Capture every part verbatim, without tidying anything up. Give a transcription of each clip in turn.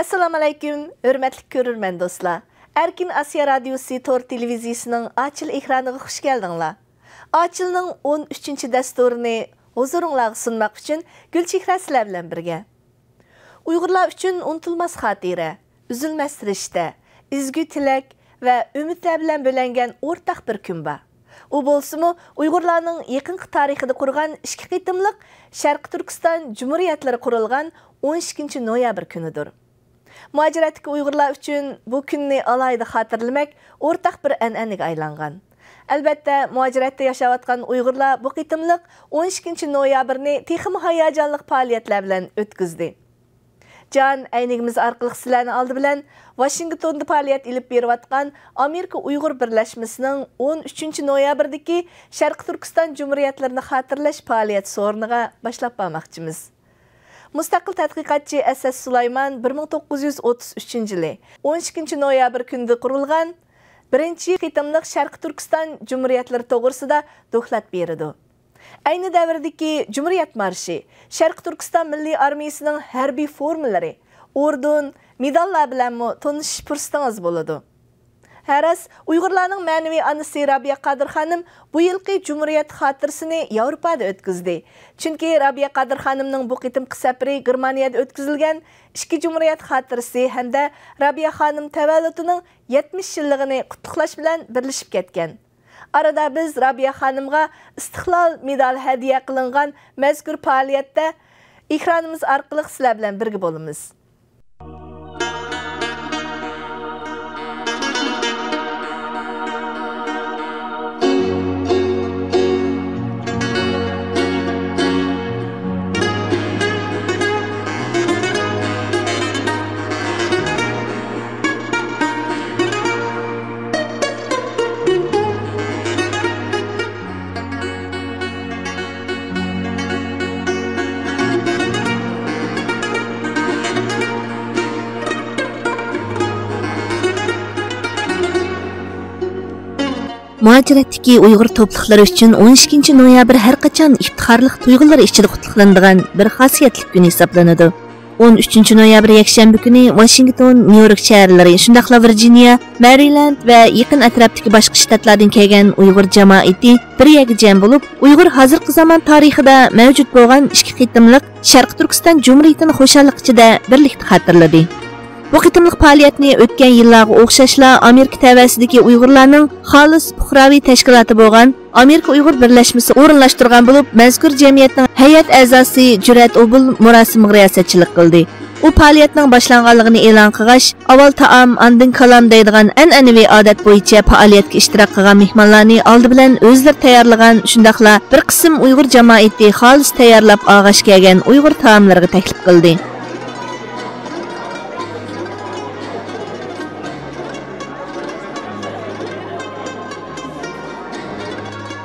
ئەسسالامۇئەلەيكۇم، ھۆرمەتلىك كۆرۈرمەن دوستلار! ئەركىن ئاسىيا رادىيوسى تور تېلېۋىزىيىسىنىڭ ئاچىل ئېكرانىغا خۇش كەلدىڭلار. ئاچىلنىڭ ئون ئۈچىنچى دەستۇرىنى ھۇزۇرۇڭلارغا سۇنماق ئۈچۈن گۈلچېھرە سىلەر بىلەن بىرگە. ئۇيغۇرلار ئۈچۈن ئۇنتۇلماس خاتىرە، ئۈزۈلمەس رىشتە، ئىزگۈ تىلەك ۋە ئۈمىدلەر بىلەن بۆلەنگەن ئورتاق بىر كۈن بار. ئۇ بولسىمۇ ئۇيغۇرلارنىڭ يېقىنقى تارىخىدا قۇرغان ئىككى قېتىملىق شەرقىي تۈركىستان جۇمھۇرىيەتلىرى قۇرۇلغان ئون ئىككىنچى نويابىر كۈنىدۇر. مۇھاجىرەتتىكى ئۇيغۇرلار ئۈچۈن بۇ كۈننى ئالاھىدە خاتىرىلىمەك ئورتاق بىر ئەنئەنىگە ئايلانغان. ئەلۋەتتە، مۇھاجىرەتتە ياشاۋاتقان ئۇيغۇرلار بۇ قېتىملىق ئون ئىككىنچى نويابىرنى تېخىمۇ ھاياجانلىق پائالىيەتلەر بىلەن ئۆتكۈزدى. جان ئەينىگىمىز ئارقىلىق سىلەرنى ئالدى بىلەن ۋاشىنگتوندا پائالىيەت ئېلىپ بېرىۋاتقان ئامېرىكا ئۇيغۇر بىرلەشمىسىنىڭ ئون ئۈچىنچى نويابىردىكى شەرقىي تۈركىستان جۇمھۇرىيەتلىرىنى خاتىرىلەش پائالىيەت سورۇنىغا باشلاپ بارماقچىمىز. مۇستەقىل تەتقىقاتچى ئەسئەت سۇلايمان بىر مىڭ توققۇز يۈز ئوتتۇز ئۈچىنچى يىلى ئون ئىككىنچى نويابىر كۈنىدە قۇرۇلغان بىرىنچى قېتىملىق شەرقىي تۈركىستان جۇمھۇرىيەتلىرى توغرىسىدا دوكلات بېرىدۇ. ئەينى دەۋردىكى جۇمھۇرىيەت مارشى، شەرقىي تۈركىستان مىللىي ئارمىيىسىنىڭ ھەربىي فورمىلىرى، ئوردېن، مېداللار بىلەنمۇ تونۇشۇش پۇرسىتىڭىز بولىدۇ. ھە راست، ئۇيغۇرلارنىڭ مەنىۋى ئانىسى رابىيە قادىر خانىم بۇ يىلقى جۇمھۇرىيەت خاتىرىسىنى ياۋروپادا ئۆتكۈزدى. چۈنكى رابىيە قادىر خانىمنىڭ بۇ قېتىمقى سەپىرى گېرمانىيەدە ئۆتكۈزۈلگەن ئىككى جۇمھۇرىيەت خاتىرىسى ھەمدە رابىيە خانىم تەۋەللۇتىنىڭ يەتمىش يىللىقىنى قۇتلۇقلاش بىلەن بىرلىشىپ كەتكەن. ئارىدا بىز رابىيە خانىمغا ئىستىقلال مېدالى ھەدىيە قىلىنغان مەزكۇر پائالىيەتتە ئېكرانىمىز ئارقىلىق سىلەر بىلەن بىرگە بولىمىز. مۇھاجىرەتتىكى ئۇيغۇر توپلۇقلىرى ئۈچۈن ئون ئىككىنچى نويابىر ھەر قاچان ئىپتىخارلىق تۇيغۇلىرى ئىچىدە قۇتلۇقلىنىدىغان بىر خاسىيەتلىك كۈن ھېسابلىنىدۇ. ئون ئۈچىنچى نويابىر يەكشەنبە كۈنى ۋاشىنگتون، نيۇ يورك شەھەرلىرى، شۇنداقلا ۋىرجىنىيە، مەرىلەند ۋە يېقىن ئەتراپتىكى باشقا شتاتلاردىن كەلگەن ئۇيغۇر جامائىتى بىر يەرگە جەم بولۇپ، ئۇيغۇر ھازىرقى زامان تارىخىدا مەۋجۇت بولغان ئىككى قېتىملىق شەرقىي تۈركىستان جۇمھۇرىيىتىنى خۇشاللىق ئىچىدە بىرلىكتە خاتىرىلىدى. بۇ قېتىملىق پائالىيەتنى ئۆتكەن يىللارغا ئوخشاشلا ئامېرىكا تەۋەسىدىكى ئۇيغۇرلارنىڭ خالىس پۇقراۋى تەشكىلاتى بولغان ئامېرىكا ئۇيغۇر بىرلەشمىسى ئورۇنلاشتۇرغان بولۇپ، مەزكۇر جەمئىيەتنىڭ ھەيئەت ئەزاسى جۈرئەت ئوبۇل مۇراسىمغا رىياسەتچىلىك قىلدى. ئۇ پائالىيەتنىڭ باشلانغانلىقىنى ئېلان قىلغاچ، ئاۋۋال تائام، ئاندىن كالام دەيدىغان ئەنئەنىۋى ئادەت بويىچە پائالىيەتكە ئىشتىراك قىلغان مېھمانلارنى ئالدى بىلەن ئۆزلىرى تەييارلىغان، شۇنداقلا بىر قىسىم ئۇيغۇر جامائىتى خالىس تەييارلاپ ئاغاش كەلگەن ئۇيغۇر تائاملىرىغا تەكلىپ قىلدى.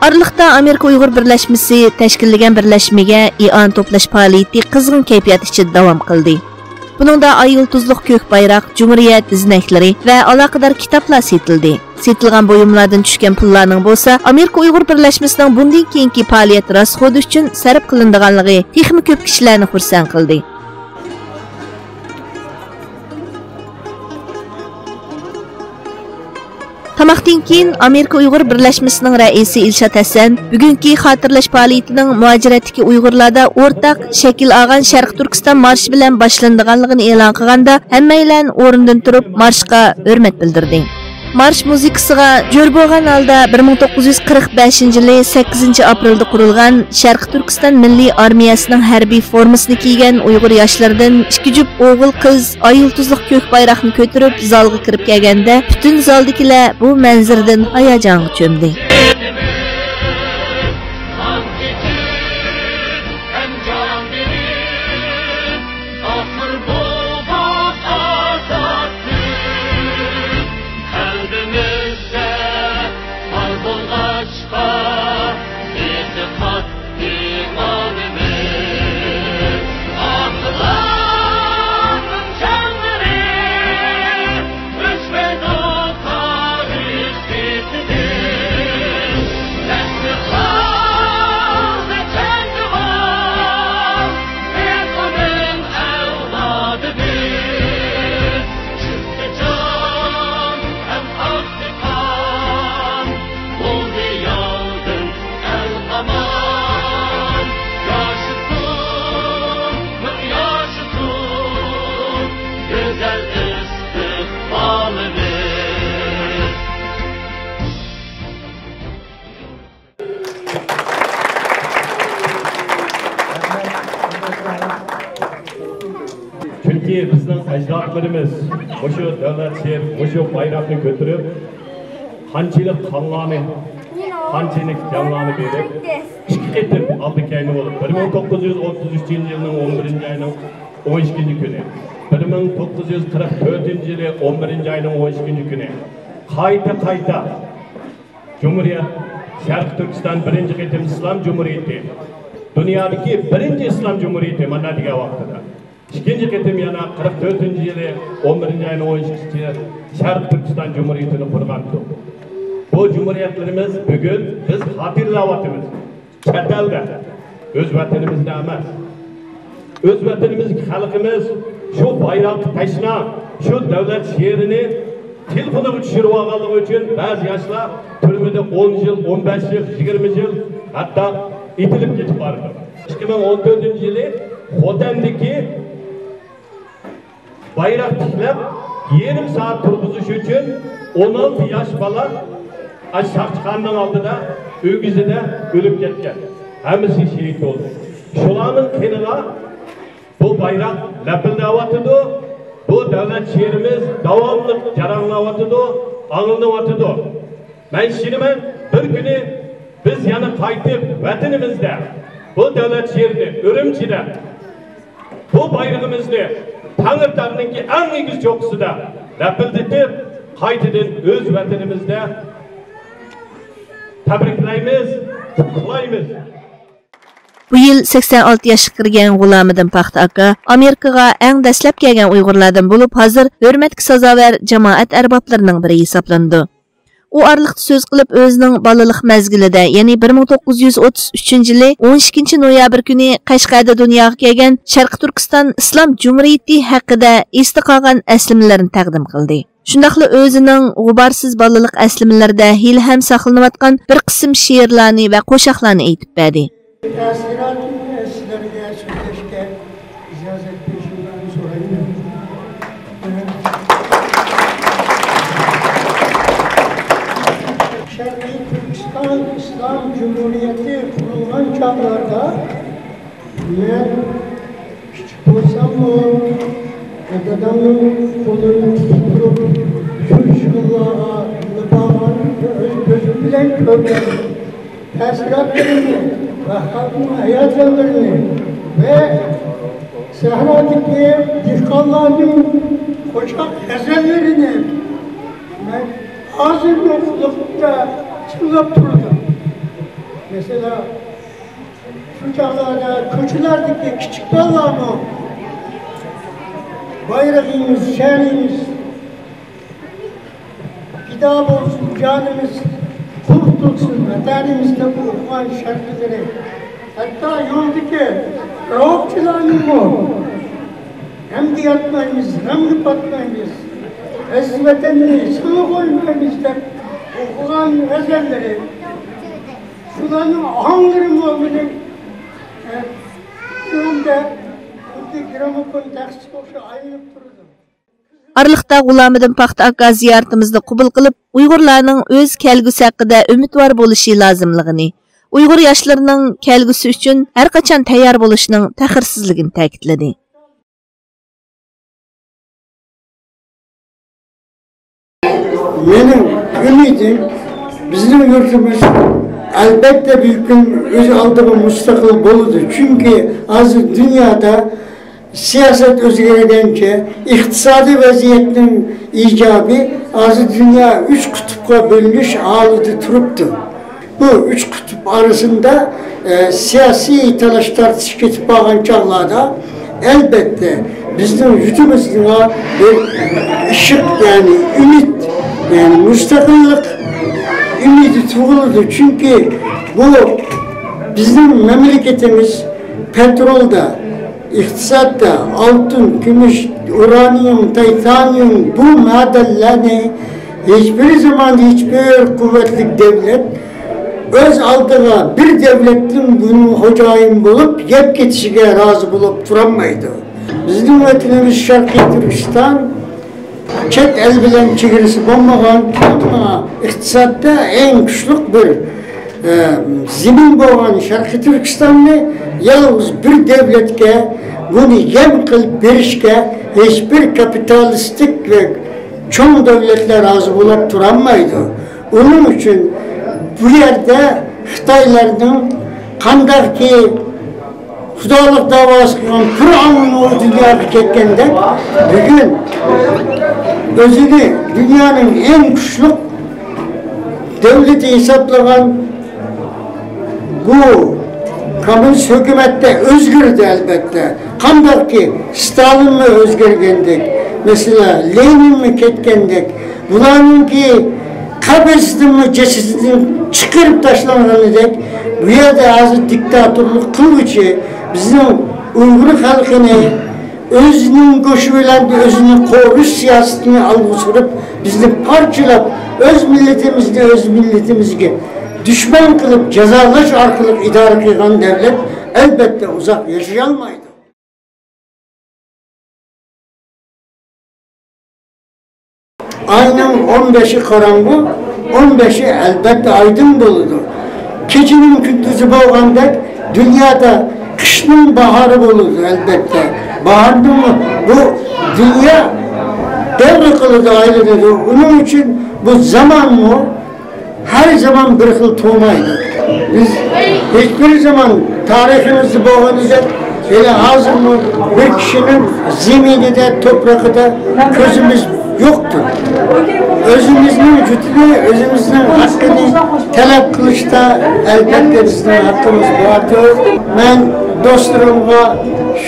ئارىلىقتا ئامېرىكا ئۇيغۇر بىرلەشمىسى تەشكىللىگەن بىرلەشمىگە ئىئانە توپلاش پائالىيىتى قىزغىن كەيپىيات ئىچىدە داۋام قىلدى. بۇنىڭدا ئاي يۇلتۇزلۇق كۆك بايراق، جۇمھۇرىيەت بىزنەكلىرى ۋە ئالاقىدار كىتابلار سېتىلدى. سېتىلغان بۇيۇملاردىن چۈشكەن پۇللارنىڭ بولسا ئامېرىكا ئۇيغۇر بىرلەشمىسىنىڭ بۇندىن كېيىنكى پائالىيەت راسخوتى ئۈچۈن سەرپ قىلىنىدىغانلىقى تېخىمۇ كۆپ كىشىلەرنى خۇرسەن قىلدى. تاماقتىن كېيىن ئامېرىكا ئۇيغۇر بىرلەشمىسىنىڭ رەئىسى ئىلشات ھەسەن بۈگۈنكى خاتىرىلەش پائالىيىتىنىڭ مۇھاجىرەتتىكى ئۇيغۇرلاردا ئورتاق شەكىل ئالغان شەرقىي تۈركىستان مارشى بىلەن باشلىنىدىغانلىقىنى ئېلان قىلغاندا، ھەممەيلەن ئورنىدىن تۇرۇپ مارشقا ھۆرمەت بىلدۈردى. مارش مۇزىكىسىغا جور بولغان ھالدا بىر مىڭ توققۇز يۈز قىرىق بەشىنچى يىلى سەككىزىنچى ئاپرېلدا قۇرۇلغان شەرقىي تۈركىستان مىللىي ئارمىيەسىنىڭ ھەربىي فورمىسىنى كىيگەن ئۇيغۇر ياشلىرىدىن ئىككى جۈپ ئوغۇل-قىز ئاي يۇلتۇزلۇق كۆك بايراقنى كۆتۈرۈپ زالغا كىرىپ كەلگەندە، پۈتۈن زالدىكىلەر بۇ مەنزىرىدىن ھاياجانغا چۆمدى. گۈزەل ئىستىقبالىمىز. چۈنكى بىزنىڭ ئەجدادلىرىمىز مۇشۇ دۆلەت شېئىر، مۇشۇ بايراقنى كۆتۈرۈپ، قانچىلىك قانلارنى، قانچىلىك جانلارنى بېرىپ، ئىككى قېتىم ئالدى كەينى بولۇپ، بىر مىڭ توققۇز يۈز ئوتتۇز ئۈچىنچى يىلنىڭ ئون بىرىنچى ئاينىڭ ئون ئىككىنچى كۈنى، بىر مىڭ توققۇز يۈز قىرىق تۆتىنچى يىلى ئون بىرىنچى ئاينىڭ ئون ئىككىنچى كۈنى قايتا-قايتا جۇمھۇرىيەت، شەرقىي تۈركىستان بىرىنچى قېتىم ئىسلام جۇمھۇرىيىتى، دۇنيادىكى بىرىنچى ئىسلام جۇمھۇرىيىتى مانا دېگەن ۋاقتىدا. ئىككىنچى قېتىم يەنە قىرىق تۆتىنچى يىلى ئون بىرىنچى ئاينىڭ ئون ئىككىنچى شەرقىي تۈركىستان جۇمھۇرىيىتىنى قۇرغانتۇق. بۇ جۇمھۇرىيەتلىرىمىز بۈگۈن بىز خاتىرىلەۋاتىمىز. چەت ئەلدە، ئۆز ۋەتىنىمىزدە ئەمەس. ئۆز ۋەتىنىمىزدىكى خەلقىمىز شۇ بايراققا تەشنا، شۇ دۆلەت شېئىرىنى تېلېفونىغا چۈشۈرۈۋالغانلىقى ئۈچۈن بەزى ياشلار تۈرمىدە ئون يىل، ئون بەش يىل، يىگىرمە يىل، ھەتتا ئېتىلىپ كېتىپ بارىدۇ. ئىككى مىڭ ئون تۆتىنچى يىلى خوتەندىكى بايراق تىكلەپ، يېرىم سائەت تۇرغۇزۇش ئۈچۈن ئون ئالتە ياش بالا ئاشۇ ساقچىخانىنىڭ ئالدىدا، ئۆگزىدە ئۆلۈپ كەتكەن. ھەممىسى شېھىت بولدى. شۇلارنىڭ قېنىغا بۇ بايراق لەپىلدەۋاتىدۇ، بۇ دۆلەت شېئىرىمىز داۋاملىق جاراڭلاۋاتىدۇ، ئاڭلىنىۋاتىدۇ. مەن ئىشىنىمەن، بىر كۈنى بىز يەنە قايتىپ ۋەتىنىمىزدە، بۇ دۆلەت شېئىرىنى ئۈرۈمچىدە، بۇ بايرىقىمىزنى تەڭرىتاغنىڭكى ئەڭ ئېگىز چوققىسىدا لەپىلدىتىپ، قايتىدىن ئۆز ۋەتىنىمىزدە تەبرىكلەيمىز، قۇتلۇقلايمىز. بۇ يىل سەكسەن ئالتە ياشقا كىرگەن غۇلامىدىن پاختا ئاكا ئامېرىكىغا ئەڭ دەسلەپ كەلگەن ئۇيغۇرلاردىن بولۇپ، ھازىر ھۆرمەتكە سازاۋەر جامائەت ئەربابلىرىنىڭ بىرى ھېسابلىنىدۇ. ئۇ ئارىلىقتا سۆز قىلىپ، ئۆزىنىڭ بالىلىق مەزگىلىدە، يەنى بىر مىڭ توققۇز يۈز ئوتتۇز ئۈچىنچى يىلى ئون ئىككىنچى نويابىر كۈنى قەشقەردە دۇنياغا كەلگەن شەرقىي تۈركىستان ئىسلام جۇمھۇرىيىتى ھەققىدە ئېستە قالغان ئەسلىمىلىرىنى تەقدىم قىلدى. شۇنداقلا ئۆزىنىڭ غۇبارسىز بالىلىق ئەسلىمىلىرىدە ھېلىھەم ساقلىنىۋاتقان بىر قىسىم شېئىرلارنى ۋە قوشاقلارنى ئېيتىپ بەردى. تەسىراتىمنى سىلەرگە سۆزلەشكە ئىجازەت بېرىشىڭلارنى سورايمەن. شەرقىي تۈركىستان ئىسلام جۇمھۇرىيىتى قۇرۇلغان چاغلاردا مەن كىچىك بولساممۇ، دادامنىڭ قولىنى تۇتۇپ تۇرۇپ، شۇ ئىشقىللارغا بارغان ئۆز كۆزۈم بىلەن كۆرگەن تەسىراتلىرىنى ۋە خەلقنىڭ ھاياجانلىرىنى ۋە سەھرادىكى دېھقانلارنىڭ قوشاق غەزەللىرىنى مەن ھازىرمۇ قۇلىقىمدا تىڭلاپ تۇرىدۇ. مەسىلەن، شۇ چاغلاردا كوچىلاردىكى كىچىك بالىلارمۇ بايرىقىمىز، شەنىمىز، پىدا بولسۇن جانىمىز، قۇرتۇلسۇن ۋەتىنىمىز دەپ ئوقۇغان شەرتلىرى، ھەتتا يولدىكى راۋابچىلارنىمۇ غەمگە ياتمايمىز، غەمگە پاتمايمىز، ئەزىز ۋەتەننى سىنغا قويمايمىز دەپ ئوقۇغان غەزەللىرى، شۇلارنىڭ ئاھاڭلىرىمۇ مېنىڭ، ئە، كۆڭلۈمدە خۇددى گرامموفون تەخسىسىگە ئوخشاپ ئايلىنىپ تۇرىدۇ. ئارىلىقتا غۇلامىدىن پاختا ئاكا زىيارىتىمىزنى قوبۇل قىلىپ، ئۇيغۇرلارنىڭ ئۆز كەلگۈسى ھەققىدە ئۈمىدۋار بولۇشى لازىملىقىنى، ئۇيغۇر ياشلىرىنىڭ كەلگۈسى ئۈچۈن ھەرقاچان تەييار بولۇشىنىڭ تەخىرسىزلىكىنى تەكىتلىدى. مېنىڭ ئۈمىدىم، بىزنىڭ يۇرتىمىز ئەلبەتتە بىر كۈن ئۆز ئالدىغا مۇستەقىل بولىدۇ. چۈنكى ھازىر دۇنيادا سىياسەت ئۆزگەرگەنچە، ئىقتىسادىي ۋەزىيەتنىڭ ئىجابى ھازىر دۇنيا ئۈچ قۇتۇپقا بۆلۈنۈش ھالىتىدە تۇرۇپتۇ. بۇ ئۈچ قۇتۇپ ئارىسىدا، ئە، سىياسىي تالاش-تارتىش كېتىپ بارغان چاغلاردا، ئەلبەتتە، بىزنىڭ يۇرتىمىزغا بىر ئىشق، يەنى ئۈمىد، يەنى مۇستەقىللىق ئۈمىدى تۇغۇلىدۇ. چۈنكى بۇ بىزنىڭ مەملىكىتىمىز پېترولدا، ئىقتىسادتا ئالتۇن، كۈمۈش، ئۇرانىيۇم، تىتانىيۇم، بۇ مەدەنلەرنى ھېچبىر زامان، ھېچبىر قۇۋۋەتلىك دۆلەت ئۆز ئالدىغا بىر دۆلەتنىڭ بۇنىڭ خوجايىن بولۇپ يەپ كېتىشىگە رازى بولۇپ تۇرالمايدۇ. بىزنىڭ ۋەتىنىمىز شەرقىي تۈركىستان چەت ئەل بىلەن چېگرىسى بولمىغان، ئەمما ئىقتىسادتا ئەڭ كۈچلۈك بىر، ئە، زېمىن بولغان شەرقىي تۈركىستاننى يالغۇز بىر دۆلەتكە بۇنى يەم قىلىپ بېرىشكە ھېچبىر كاپىتالىستىك ۋە چوڭ دۆلەتلەر رازى بولۇپ تۇرالمايدۇ. ئۇنىڭ ئۈچۈن بۇ يەردە خىتايلارنىڭ قانداقكى خۇدالىق داۋاسى قىلغان پىرئەۋننىڭ ئۇ دۇنياغا كەتكەندەك، بۈگۈن ئۆزىنى دۇنيانىڭ ئەڭ كۈچلۈك دۆلىتى ھېسابلىغان بۇ كوممۇنىست ھۆكۈمەتتە ئۆزگىرىدۇ، ئەلبەتتە. قانداقكى ستالىنمۇ ئۆزگەرگەندەك، مەسىلەن، لېنىنمۇ كەتكەندەك، بۇلارنىڭكى قەبرىسىدىنمۇ جەسىتىدىن چىقىرىپ تاشلانغىنىدەك، بۇ يەردە ھازىر دىكتاتورلۇق قىلغۇچى بىزنىڭ ئۇيغۇر خەلقىنى ئۆزىنىڭ گۆشى بىلەن ئۆزىنى قورۇش سىياسىتىنى ئالغا سۈرۈپ، بىزنى پارچىلاپ، ئۆز مىللىتىمىزنى ئۆز مىللىتىمىزگە دۈشمەن قىلىپ جازالاش ئارقىلىق ئىدارە قىلغان دەۋلەت ئەلبەتتە ئۇزاق ياشىيالمايدۇ. ئاينىڭ ئون بەشى قاراڭغۇ، ئون بەشى ئەلبەتتە ئايدىڭ بولىدۇ. كېچىنىڭ كۈندۈزى بولغاندەك، دۇنيادا قىشنىڭ باھارى بولىدۇ، ئەلبەتتە. باھارنىڭ بۇ دۇنيا دەۋر قىلىدۇ، ئايلىنىدۇ. ئۇنىڭ ئۈچۈن بۇ زامانمۇ ھەر زامان بىر خىل تۇرمايدۇ. بىز ھېچبىر زامان تارىخىمىزدا بولغىنىدەك، ھېلى ھازىرمۇ بىر كىشىنىڭ زېمىنىدە، توپرىقىدا كۆزىمىز يوقتۇر. ئۆزىمىزنىڭ جۈتىنى، ئۆزىمىزنىڭ ھەققىنى تەلەپ قىلىشتا، ئەلبەتتە، بىزنىڭ ھەققىمىز باردۇر. مەن دوستلىرىمغا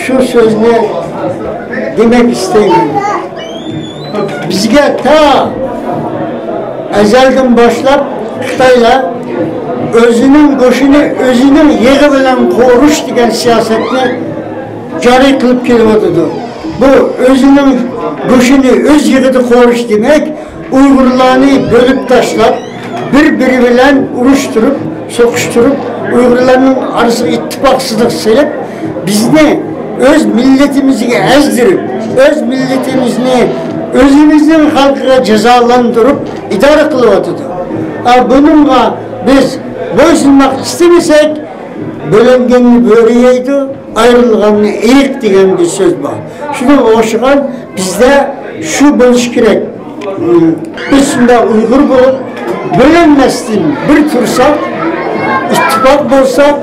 شۇ سۆزنى دېمەك ئىستەيمەن. بىزگە تا ئەزەلدىن باشلاپ خىتايلار ئۆزىنىڭ گۆشىنى ئۆزىنىڭ يېغى بىلەن قورۇش دېگەن سىياسەتنى جارى قىلىپ كېلىۋاتىدۇ. بۇ ئۆزىنىڭ گۆشىنى ئۆز يېغىدا قورۇش دېمەك، ئۇيغۇرلارنى بۆلۈپ تاشلاپ، بىر-بىرى بىلەن ئۇرۇشتۇرۇپ، سوقۇشتۇرۇپ، ئۇيغۇرلارنىڭ ئارىسىغا ئىتتىپاقسىزلىق سېلىپ، بىزنى ئۆز مىللىتىمىزگە ئەزدۈرۈپ، ئۆز مىللىتىمىزنى ئۆزىمىزنىڭ خەلقىگە جازالاندۇرۇپ ئىدارە قىلىۋاتىدۇ. ئا، بۇنىڭغا بىز بويسۇنماق ئىستىمىسەك، بۆلۈنگەننى بۆرە يەيدۇ، ئايرىلغاننى ئېيىق دېگەن بىر سۆز بار. شۇنىڭغا ئوخشىغان بىزدە شۇ بولۇشى كېرەك. بىز شۇنداق ئۇيغۇر بولۇپ، بۆلۈنمەستىن بىر تۇرساق، ئىتتىپاق بولساق،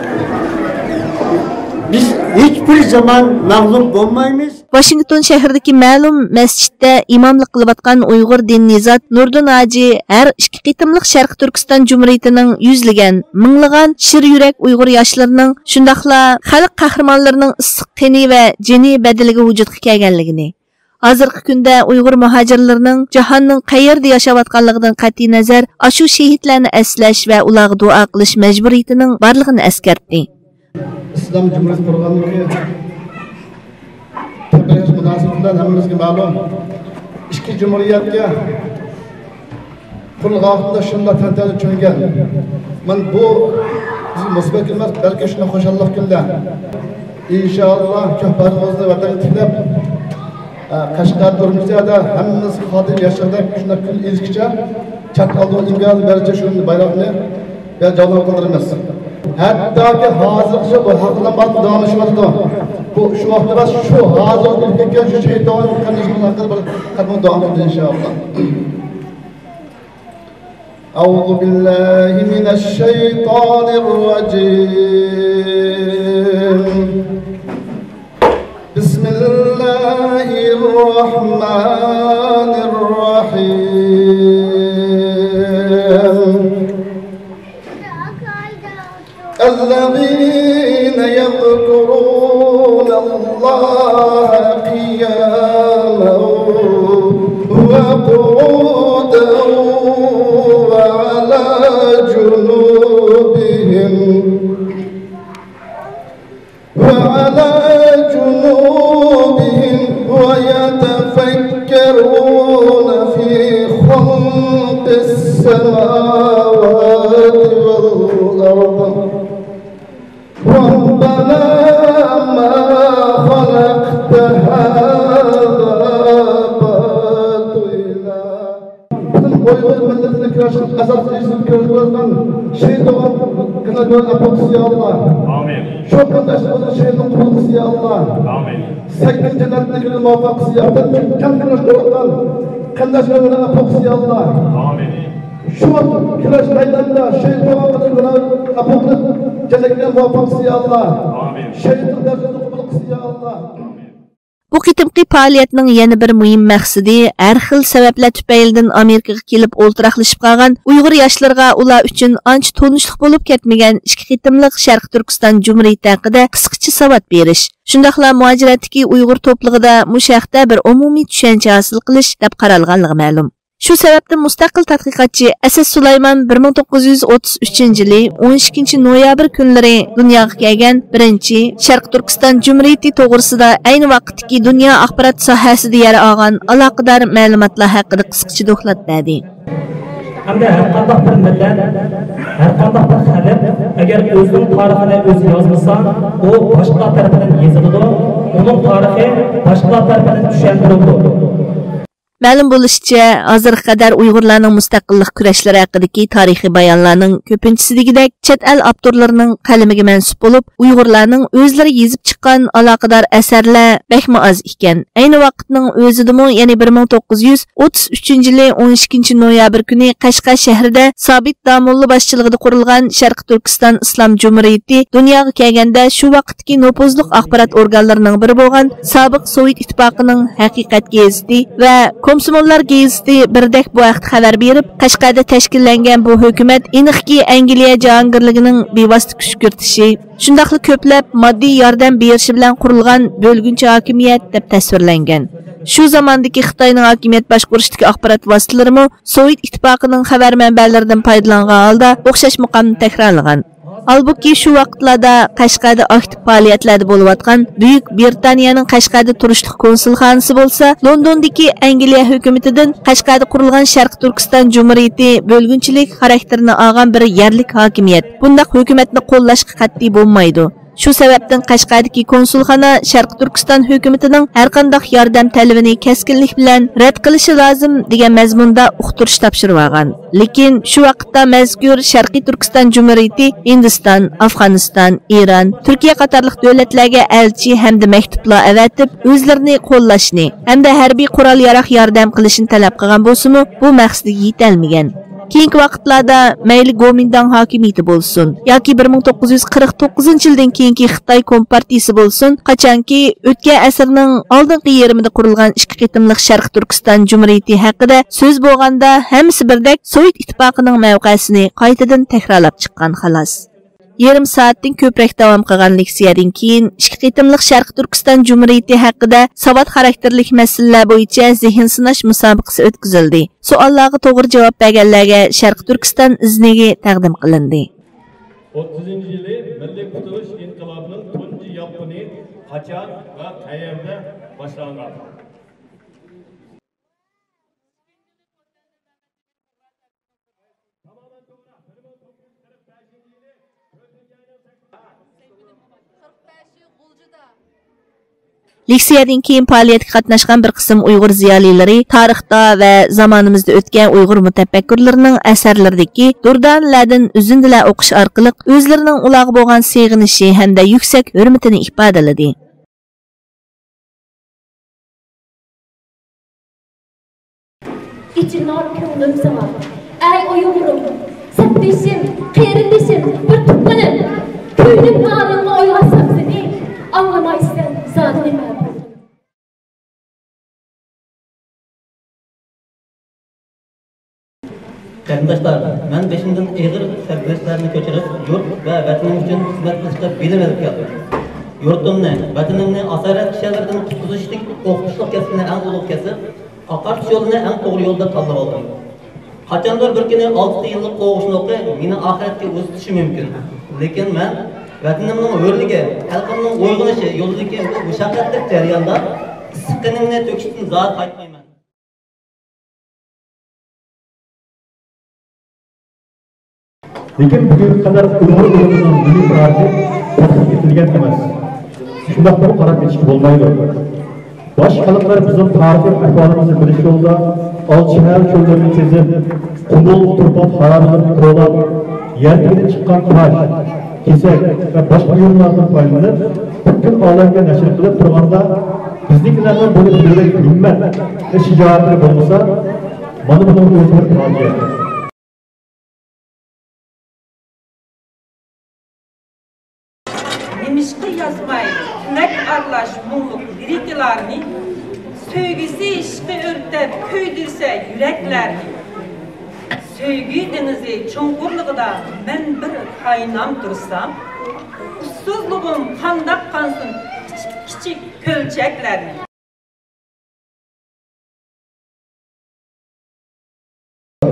بىز ھېچبىر زامان مەغلۇپ بولمايمىز. ۋاشىنگتون شەھىرىدىكى مەلۇم مەسچىتتە ئىماملىق قىلىۋاتقان ئۇيغۇر دىنىي زات نۇردىن ھاجى ھەر ئىككى قېتىملىق شەرقىي تۈركىستان جۇمھۇرىيىتىنىڭ يۈزلىگەن، مىڭلىغان شىر يۈرەك ئۇيغۇر ياشلىرىنىڭ، شۇنداقلا خەلق قەھرىمانلىرىنىڭ ئىسسىق قېنى ۋە جېنى بەدىلىگە ۋۇجۇدقا كەلگەنلىكىنى، ھازىرقى كۈندە ئۇيغۇر مۇھاجىرلىرىنىڭ جاھاننىڭ قەيەردە ياشاۋاتقانلىقىدىن قەتئىينەزەر، ئاشۇ شېھىتلەرنى ئەسلەش ۋە ئۇلارغا دۇئا قىلىش مەجبۇرىيىتىنىڭ بارلىقىنى ئەسكەرتتى. ئىسلام جۇمھۇرىيىتى قۇرغانلىقى تەبرىك مۇناسىۋىتى بىلەن ھەممىمىزگە مەلۇم. ئىككى جۇمھۇرىيەتكە قۇرۇلغان ۋاقتىدا شۇنداق تەنتەنە چۆمگەن. مانا بۇ بىز مۇسىبەت كۈن ئەمەس، بەلكى شۇنداق خۇشاللىق كۈنلەر. ئىنشائاللا، كۆك بايرىقىمىزنى ۋەتەنگە تىكلەپ، ئە، قەشقەر، ئۈرۈمچىدە ھەممىمىز خاتىرجەم ياشىغۇدەك شۇنداق كۈن ئېلىشكىچە چەت ئەلدىن ئىمكان بەرچە شۇ بايراقنى بىر جەۋلان قىلدۇرىمىز. ھەتتاكى ھازىرغىچە بۇ ھەقلىمات داۋاملىشىۋاتىدۇ. بۇ شۇ ۋاقىتتا شۇ ھازىر ئۆلۈپ كەتكەن شۇ شېھىت داۋاملىشىۋاتىدۇ. بىر قەدەم داۋام قىلدى، ئىنشائاللا. أعوذ بالله من الشيطان الرجيم. بسم الله الرحمن الرحيم. الذين يذكرون الله قياما وقعودا وعلى جنوبهم، وعلى جنوبهم ويتفكرون في خلق السماوات والأرض ربنا ما خلقت ئۇيغۇر مىللىتىنى كۈرەش، ئازادلىق ئۈچۈن كۈرەش قىلىۋاتقان شېھىت بولغان قېرىنداشلارنى ئەپۇ قىلسۇن يا ئاللا. ئامىن. شۇ قېرىنداشلىرىمىزنىڭ شېھىتلىقىنى قوبۇل قىلسۇن يا ئاللا. ئامىن. سەككىز جەننەتنى كۆرۈپ مۇۋەپپەق قىلسۇن يا ئاللا. كەڭ كۈرەش قىلىۋاتقان قېرىنداشلارنى ئەپۇ قىلسۇن يا ئاللا. ئامىن. شۇ كۈرەش مەيدانىدا شېھىت بولغان قېرىنداشلارنى ئەپۇ قىلىپ جەننەتكە مۇۋەپپەق قىلسۇن يا ئاللا. ئامىن. شېھىتلىق دەرىجىسىنى قوبۇل قىلسۇن يا ئاللا. بۇ قېتىمقى پائالىيەتنىڭ يەنە بىر مۇھىم مەقسىتى، ھەر خىل سەۋەبلەر تۈپەيلىدىن ئامېرىكىغا كېلىپ ئولتۇراقلىشىپ قالغان ئۇيغۇر ياشلىرىغا ئۇلار ئۈچۈن ئانچە تونۇشلۇق بولۇپ كەتمىگەن ئىككى قېتىملىق شەرقىي تۈركىستان جۇمھۇرىيىتى ھەققىدە قىسقىچە ساۋات بېرىش، شۇنداقلا مۇھاجىرەتتىكى ئۇيغۇر توپلىقىدا مۇشۇ ھەقتە بىر ئومۇمىي چۈشەنچە ھاسىل قىلىش دەپ قارالغانلىقى مەلۇم. شۇ سەۋەبتىن مۇستەقىل تەتقىقاتچى ئەسەت سۇلايمان بىر مىڭ توققۇز يۈز ئوتتۇز ئۈچىنچى يىلى ئون ئىككىنچى نويابىر كۈنلىرى دۇنياغا كەلگەن بىرىنچى شەرقىي تۈركىستان جۇمھۇرىيىتى توغرىسىدا ئەينى ۋاقىتتىكى دۇنيا ئاخبارات ساھەسىدە يەر ئالغان ئالاقىدار مەلۇماتلار ھەققىدە قىسقىچە دوكلات بەردى. ھەمدە ھەرقانداق بىر مىللەت، ھەرقانداق بىر خەلق ئەگەر ئۆزىنىڭ تارىخىنى ئۆزى يازمىسا، ئۇ باشقىلار تەرىپىدىن يېزىلىدۇ، ئۇنىڭ تارىخى باشقىلار تەرىپىدىن چۈشەندۈرۈلىدۇ. مەلۇم بولۇشىچە، ھازىرغا قەدەر ئۇيغۇرلارنىڭ مۇستەقىللىق كۈرەشلىرى ھەققىدىكى تارىخىي بايانلارنىڭ كۆپىنچىسى دېگۈدەك چەت ئەل ئاپتورلىرىنىڭ قەلىمىگە مەنسۇپ بولۇپ، ئۇيغۇرلارنىڭ ئۆزلىرى يېزىپ چىققان ئالاقىدار ئەسەرلەر بەكمۇ ئاز ئىكەن. ئەينى ۋاقىتنىڭ ئۆزىدىمۇ، يەنى بىر مىڭ توققۇز يۈز ئوتتۇز ئۈچىنچى يىلى ئون ئىككىنچى نويابىر كۈنى قەشقەر شەھىرىدە سابىت داموللا باشچىلىقىدا قۇرۇلغان شەرقىي تۈركىستان ئىسلام جۇمھۇرىيىتى دۇنياغا كەلگەندە، شۇ ۋاقىتتىكى نوپۇزلۇق ئاخبارات ئورگانلىرىنىڭ بىرى بولغان سابىق سوۋېت ئىتتىپاقىنىڭ ھەقىقەت گېزىتى ۋە كومسوموللار گېزىتى بىردەك بۇ ھەقتە خەۋەر بېرىپ، قەشقەردە تەشكىللەنگەن بۇ ھۆكۈمەت ئېنىقكى ئەنگلىيە جاھانگىرلىكىنىڭ بىۋاسىتە كۈشكۈرتۈشى، شۇنداقلا كۆپلەپ ماددىي ياردەم بېرىشى بىلەن قۇرۇلغان بۆلگۈنچى ھاكىمىيەت دەپ تەسۋىرلەنگەن. شۇ زاماندىكى خىتاينىڭ ھاكىمىيەت باشقۇرۇشىدىكى ئاخبارات ۋاسىتىلىرىمۇ سوۋېت ئىتتىپاقىنىڭ خەۋەر مەنبەلىرىدىن پايدىلانغان ھالدا ئوخشاش مۇقامنى تەكرارلىغان. ھالبۇكى، شۇ ۋاقىتلاردا قەشقەردە ئاكتىپ پائالىيەتلەردە بولۇۋاتقان بۈيۈك بىرىتانىيەنىڭ قەشقەردە تۇرۇشلۇق كونسۇلخانىسى بولسا، لوندوندىكى ئەنگلىيە ھۆكۈمىتىدىن قەشقەردە قۇرۇلغان شەرقىي تۈركىستان جۇمھۇرىيىتى بۆلگۈنچىلىك خاراكتېرىنى ئالغان بىر يەرلىك ھاكىمىيەت، بۇنداق ھۆكۈمەتنى قوللاشقا قەتئىي بولمايدۇ. شۇ سەۋەبتىن قەشقەردىكى كونسۇلخانا شەرقىي تۈركىستان ھۆكۈمىتىنىڭ ھەرقانداق ياردەم تەلىپىنى كەسكىنلىك بىلەن رەت قىلىشى لازىم، دېگەن مەزمۇندا ئۇقتۇرۇش تاپشۇرۇۋالغان. لېكىن شۇ ۋاقىتتا مەزكۇر شەرقىي تۈركىستان جۇمھۇرىيىتى ھىندىستان، ئافغانىستان، ئىران، تۈركىيە قاتارلىق دۆلەتلەرگە ئەلچى ھەمدە مەكتۇپلار ئەۋەتىپ، ئۆزلىرىنى قوللاشنى ھەمدە ھەربىي قورال-ياراغ ياردەم قىلىشنى تەلەپ قىلغان بولسىمۇ، بۇ مەقسىتىگە يېتەلمىگەن. كېيىنكى ۋاقىتلاردا مەيلى گومىنداڭ ھاكىمىيىتى بولسۇن ياكى بىر مىڭ توققۇز يۈز قىرىق توققۇزىنچى يىلدىن كېيىنكى خىتاي كومپارتىيىسى بولسۇن، قاچانكى ئۆتكەن ئەسىرنىڭ ئالدىنقى يېرىمىدا قۇرۇلغان ئىككى قېتىملىق شەرقىي تۈركىستان جۇمھۇرىيىتى ھەققىدە سۆز بولغاندا، ھەممىسى بىردەك سوۋېت ئىتتىپاقىنىڭ مەۋقەسىنى قايتىدىن تەكرارلاپ چىققان، خالاس. يېرىم سائەتتىن كۆپرەك داۋام قىلغان لېكسىيەدىن كېيىن، ئىككى قېتىملىق شەرقىي تۈركىستان جۇمھۇرىيىتى ھەققىدە ساۋات خاراكتېرلىك مەسىلىلەر بويىچە زېھىن سىناش مۇسابىقىسى ئۆتكۈزۈلدى. سوئاللارغا توغرا جاۋاب بەرگەنلەرگە شەرقىي تۈركىستان ئىزنىكى تەقدىم قىلىندى. ئوتتۇزىنچى يىلى مىللىي قۇتۇلۇش ئىنقىلابىنىڭ تۇنجى يالقۇنى قاچان ۋە قەيەردە باشلانغان؟ لېكسىيەدىن كېيىن پائالىيەتكە قاتناشقان بىر قىسىم ئۇيغۇر زىيالىيلىرى تارىختا ۋە زامانىمىزدا ئۆتكەن ئۇيغۇر مۇتەپەككۇرلىرىنىڭ ئەسەرلىرىدىكى دۇردانىلەردىن ئۈزۈندىلەر ئوقۇش ئارقىلىق ئۆزلىرىنىڭ ئۇلارغا بولغان سېغىنىشى ھەمدە يۈكسەك ھۆرمىتىنى ئىپادىلىدى. ئېچىنار كۆڭلۈم ساڭا، ئەي ئۇيغۇرۇم، سەپدىشىم، قېرىندىشىم، بىر تۇغقىنىم. كۆيدۈم نامىڭنى ئويغاتسام سېنى، ئاڭلىمايسەن زادى نېمە بۇ؟ قېرىنداشلار، مەن بېشىمدىن ئېغىر سەرگۈزەشتلەرنى كۆچۈرۈپ، يۇرت ۋە ۋەتىنىم ئۈچۈن خىزمەت قىلىشقا بېلىم ئېلىپ كەلدىم. يۇرتۇمنى، ۋەتىنىمنى ئاسارەت كىشەنلىرىدىن قۇتقۇزۇشتىكى ئوقۇتقۇچىلىق كەسپىنى ئەڭ ئۇلۇغ كەسىپ، ئاقارتىش يولىنى ئەڭ توغرا يول دەپ تاللىۋالدىم. قاچاندۇر بىر كۈنى ئالتە يىللىق قوغۇشنى ئوقى مېنى ئاخىرەتكە ئۇزىتىشى مۇمكىن. لېكىن مەن ۋەتىنىمنىڭ ھۆرلۈكى، خەلقىمنىڭ ئويغىنىشى يولىدىكى بۇ مۇشەققەتلىك جەرياندا ئىسسىق قېنىمنى تۆكۈشتىن زادى قايتمايمەن. لېكىن بۈگۈنگە قەدەر ئۇيغۇر ئۇرۇشىنىڭ مىللىي تارىخى تەتقىق ئېتىلگەن ئەمەس. شۇنداقتىمۇ قاراپ ئېتىشكە بولمايدۇ. باشقا خەلقلەر بىزنىڭ تارىخىي ئەھۋالىمىزنى بىلىش يولىدا ئالتە شەھەر چۆللىرىنى كېزىپ، قۇمۇل، تۇرپان خارابىلىرىنى قوغلاپ، يەر تېگىدىن چىققان تاش، كېسەك ۋە باشقا بۇيۇملاردىن پايدىلىنىپ، پۈتكۈل ئالەمگە نەشر قىلىپ تۇرغاندا، بىزنىڭكىلەرنىڭ بۇنى بىلگۈدەك ھىممەت ۋە شىجائەتلىرى بولمىسا، مانا بۇنىڭ ئۆزى بىر پاجىئە. نېمىشقا يازماي تىلەك ئارىلاش مۇڭلۇق لىرىكىلارنى؟ سۆيگۈسى ئىشقى ئۆرتەپ كۆيدۈرسە يۈرەكلەرنى. سۆيگۈ دېڭىزى چوڭقۇرلۇقىدا مەن بىر قايناپ تۇرسام، ئۇسسۇزلۇقۇم قانداق قانسۇن كىچىك كىچىك كۆلچەكلەرنى.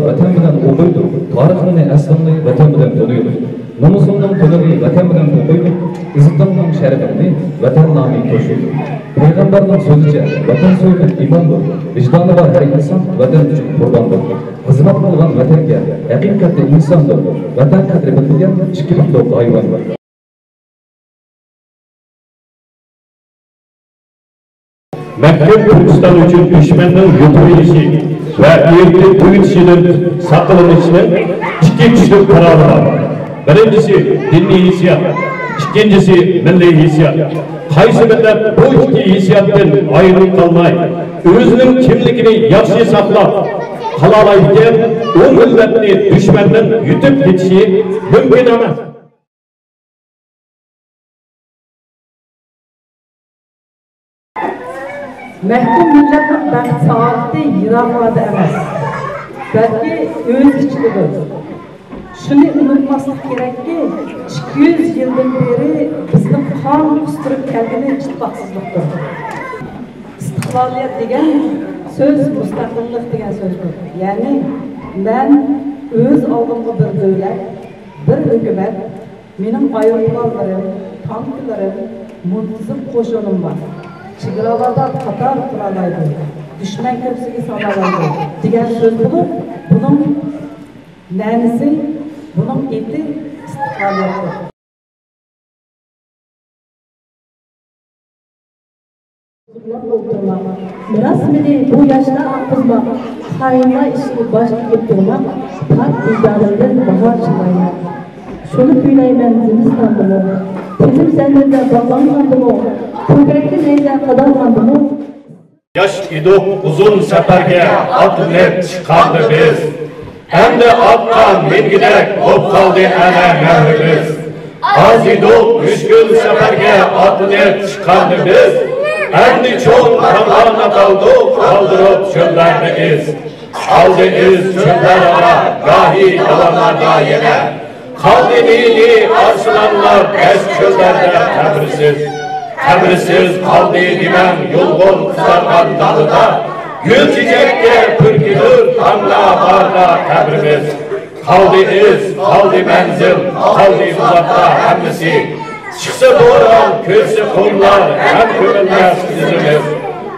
ۋەتەن بىلەن ئوقۇيدۇ، تارىخىڭنى، ئەسلىڭنى ۋەتەن بىلەن تونۇيدۇ. نومۇسۇڭنىڭ تۇنىغى ۋەتەن بىلەن توقۇيدۇ، ئىززىتىڭنىڭ شەرىپىڭنى ۋەتەن نامى توشۇيدۇ. پەيغەمبەرنىڭ سۆزىچە، ۋەتەن سۆيگەن ئىماندۇر، ۋىجدانى بار ھەر ئىنسان ۋەتەن ئۈچۈن قۇرباندۇر. خىزمەت قىلغان ۋەتەنگە ھەقىقەتتە ئىنساندۇر، ۋەتەن قەدرى بىلمىگەن ئىككى پۇتلۇق ھايۋاندۇر. مەھكۇم تۈركىستان ئۈچۈن دۈشمەننىڭ يۇتۇۋېلىشى ۋە ئېرىتىپ تۈگىتىشىدىن ساقلىنىشنىڭ ئىككى كۈچلۈك قورالى بار. بىرىنچىسى دىنىي ھېسسىيات، ئىككىنچىسى مىللىي ھېسسىيات. قايسى مىللەت بۇ ئىككى ھېسسىياتتىن ئايرىلىپ قالماي، ئۆزىنىڭ كىملىكىنى ياخشى ساقلاپ قالالايدىكەن، ئۇ مىللەتنى دۈشمەننىڭ يۇتۇپ كېتىشى مۇمكىن ئەمەس. مەھكۇم مىللەتنىڭ بەخت-سائادىتى يىراقلاردا ئەمەس، بەلكى ئۆز ئىچىدىدۇر. شۇنى ئۇنتۇماسلىق كېرەككى، ئىككى يۈز يىلدىن بېرى بىزنىڭ قان قۇستۇرۇپ كەلگىنى ئىتتىپاقسىزلىقتۇر. ئىستىقلالىيەت دېگەن سۆز مۇستەقىللىق دېگەن سۆزدۇر. يەنى مەن ئۆز ئالدىمغا بىر دۆلەت، بىر ھۆكۈمەت، مېنىڭ ئايروپىلانلىرىم، تانكىلىرىم، مۇنتىزىم قوشۇنۇم بار. چېگرالاردا قاتار تۇرالايدۇ، دۈشمەن كۆپسىگە سالالايدۇ دېگەن سۆز بولۇپ، بۇنىڭ مەنىسى، بۇنىڭ ئېتى ئىستىقلالىيەتتۇر. ئولتۇرماق، مىراس مېنى بۇ ياشتا ئاققۇزماق، خائىنلار ئىشىنى باش ئېگىپ تۇرماق، پاك ۋىجدانىمدىن باھار چىللايمەن. شۇنى كۈيلەيمەن زىمىستاندىمۇ، تىلىم زەنجىردە باغلانغاندىمۇ، كۆكرەكتە نەيزە قادالغاندىمۇ. ياش ئىدۇق ئۇزۇن سەپەرگە ئاتلىنىپ چىققاندا بىز، ئەمدى ئاتقا مىنگۈدەك بولۇپ قالدى ئەنە مەھۋىمىز. ئاز ئىدۇق مۈشكۈل سەپەرگە ئاتلىنىپ چىققاندا بىز، ئەمدى چوڭ تاغلارنى قالدۇق قالدۇرۇپ چۆللەردە ئىز. قالدى ئىز چۆللەر ئارا، گاھى داۋانلاردا يەنە. قالدى مىللىي ئارسلانلار دەشت-چۆللەردە قەبرىسىز. قەبرىسىز قالدى دېمەڭ يۇلغۇن قىزارغان دالىدا. گۈل-چېچەككە پۈركىنۇر تاڭدا باردا قەبرىمىز. قالدى ئىز، قالدى مەنزىل، قالدى ئۇزاقتا ھەممىسى. چىقسا بوران، كۆچسە قۇملار، غەم كۆمۈلمەس ئىزىمىز.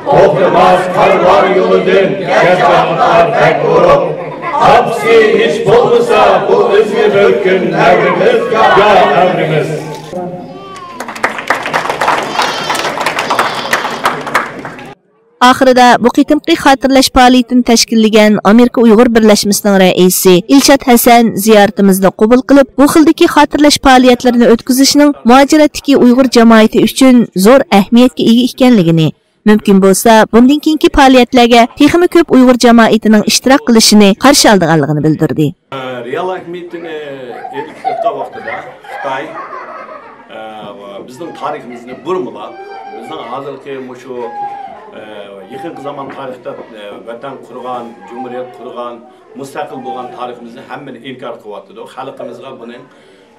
توختىماس كارۋان يولىدىن گەجگە ئاتلار بەك ئۇرۇپ. ئاپىسى ھېچ بولمىسا بۇ ئىزنى بىر كۈن نەۋرىمىز يا ئەۋرىمىز. ئاخىرىدا بۇ قېتىمقى خاتىرىلەش پائالىيىتىنى تەشكىللىگەن ئامېرىكا ئۇيغۇر بىرلەشمىسىنىڭ رەئىسى ئىلشات ھەسەن زىيارىتىمىزنى قوبۇل قىلىپ، بۇ خىلدىكى خاتىرىلەش پائالىيەتلىرىنى ئۆتكۈزۈشنىڭ مۇھاجىرەتتىكى ئۇيغۇر جامائىتى ئۈچۈن زور ئەھمىيەتكە ئىگە ئىكەنلىكىنى، مۇمكىن بولسا، بۇندىن كېيىنكى پائالىيەتلەرگە تېخىمۇ كۆپ ئۇيغۇر جامائىتىنىڭ ئىشتىراك قىلىشىنى قارشى ئالىدىغانلىقىنى بىلدۈردى. رېئال ئەھمىيىتىنى ئېلىپ ئېيتقان ۋاقتىدا خىتاي، ئە، بىزنىڭ تارىخىمىزنى بۇرمىلاپ، بىزنىڭ ھازىرقى مۇشۇ، ئە، يېقىنقى زامان تارىختا، ئە، ۋەتەن قۇرغان، جۇمھۇرىيەت قۇرغان، مۇستەقىل بولغان تارىخىمىزنى ھەممىنى ئىنكار قىلىۋاتىدۇ. خەلقىمىزغا بۇنىڭ،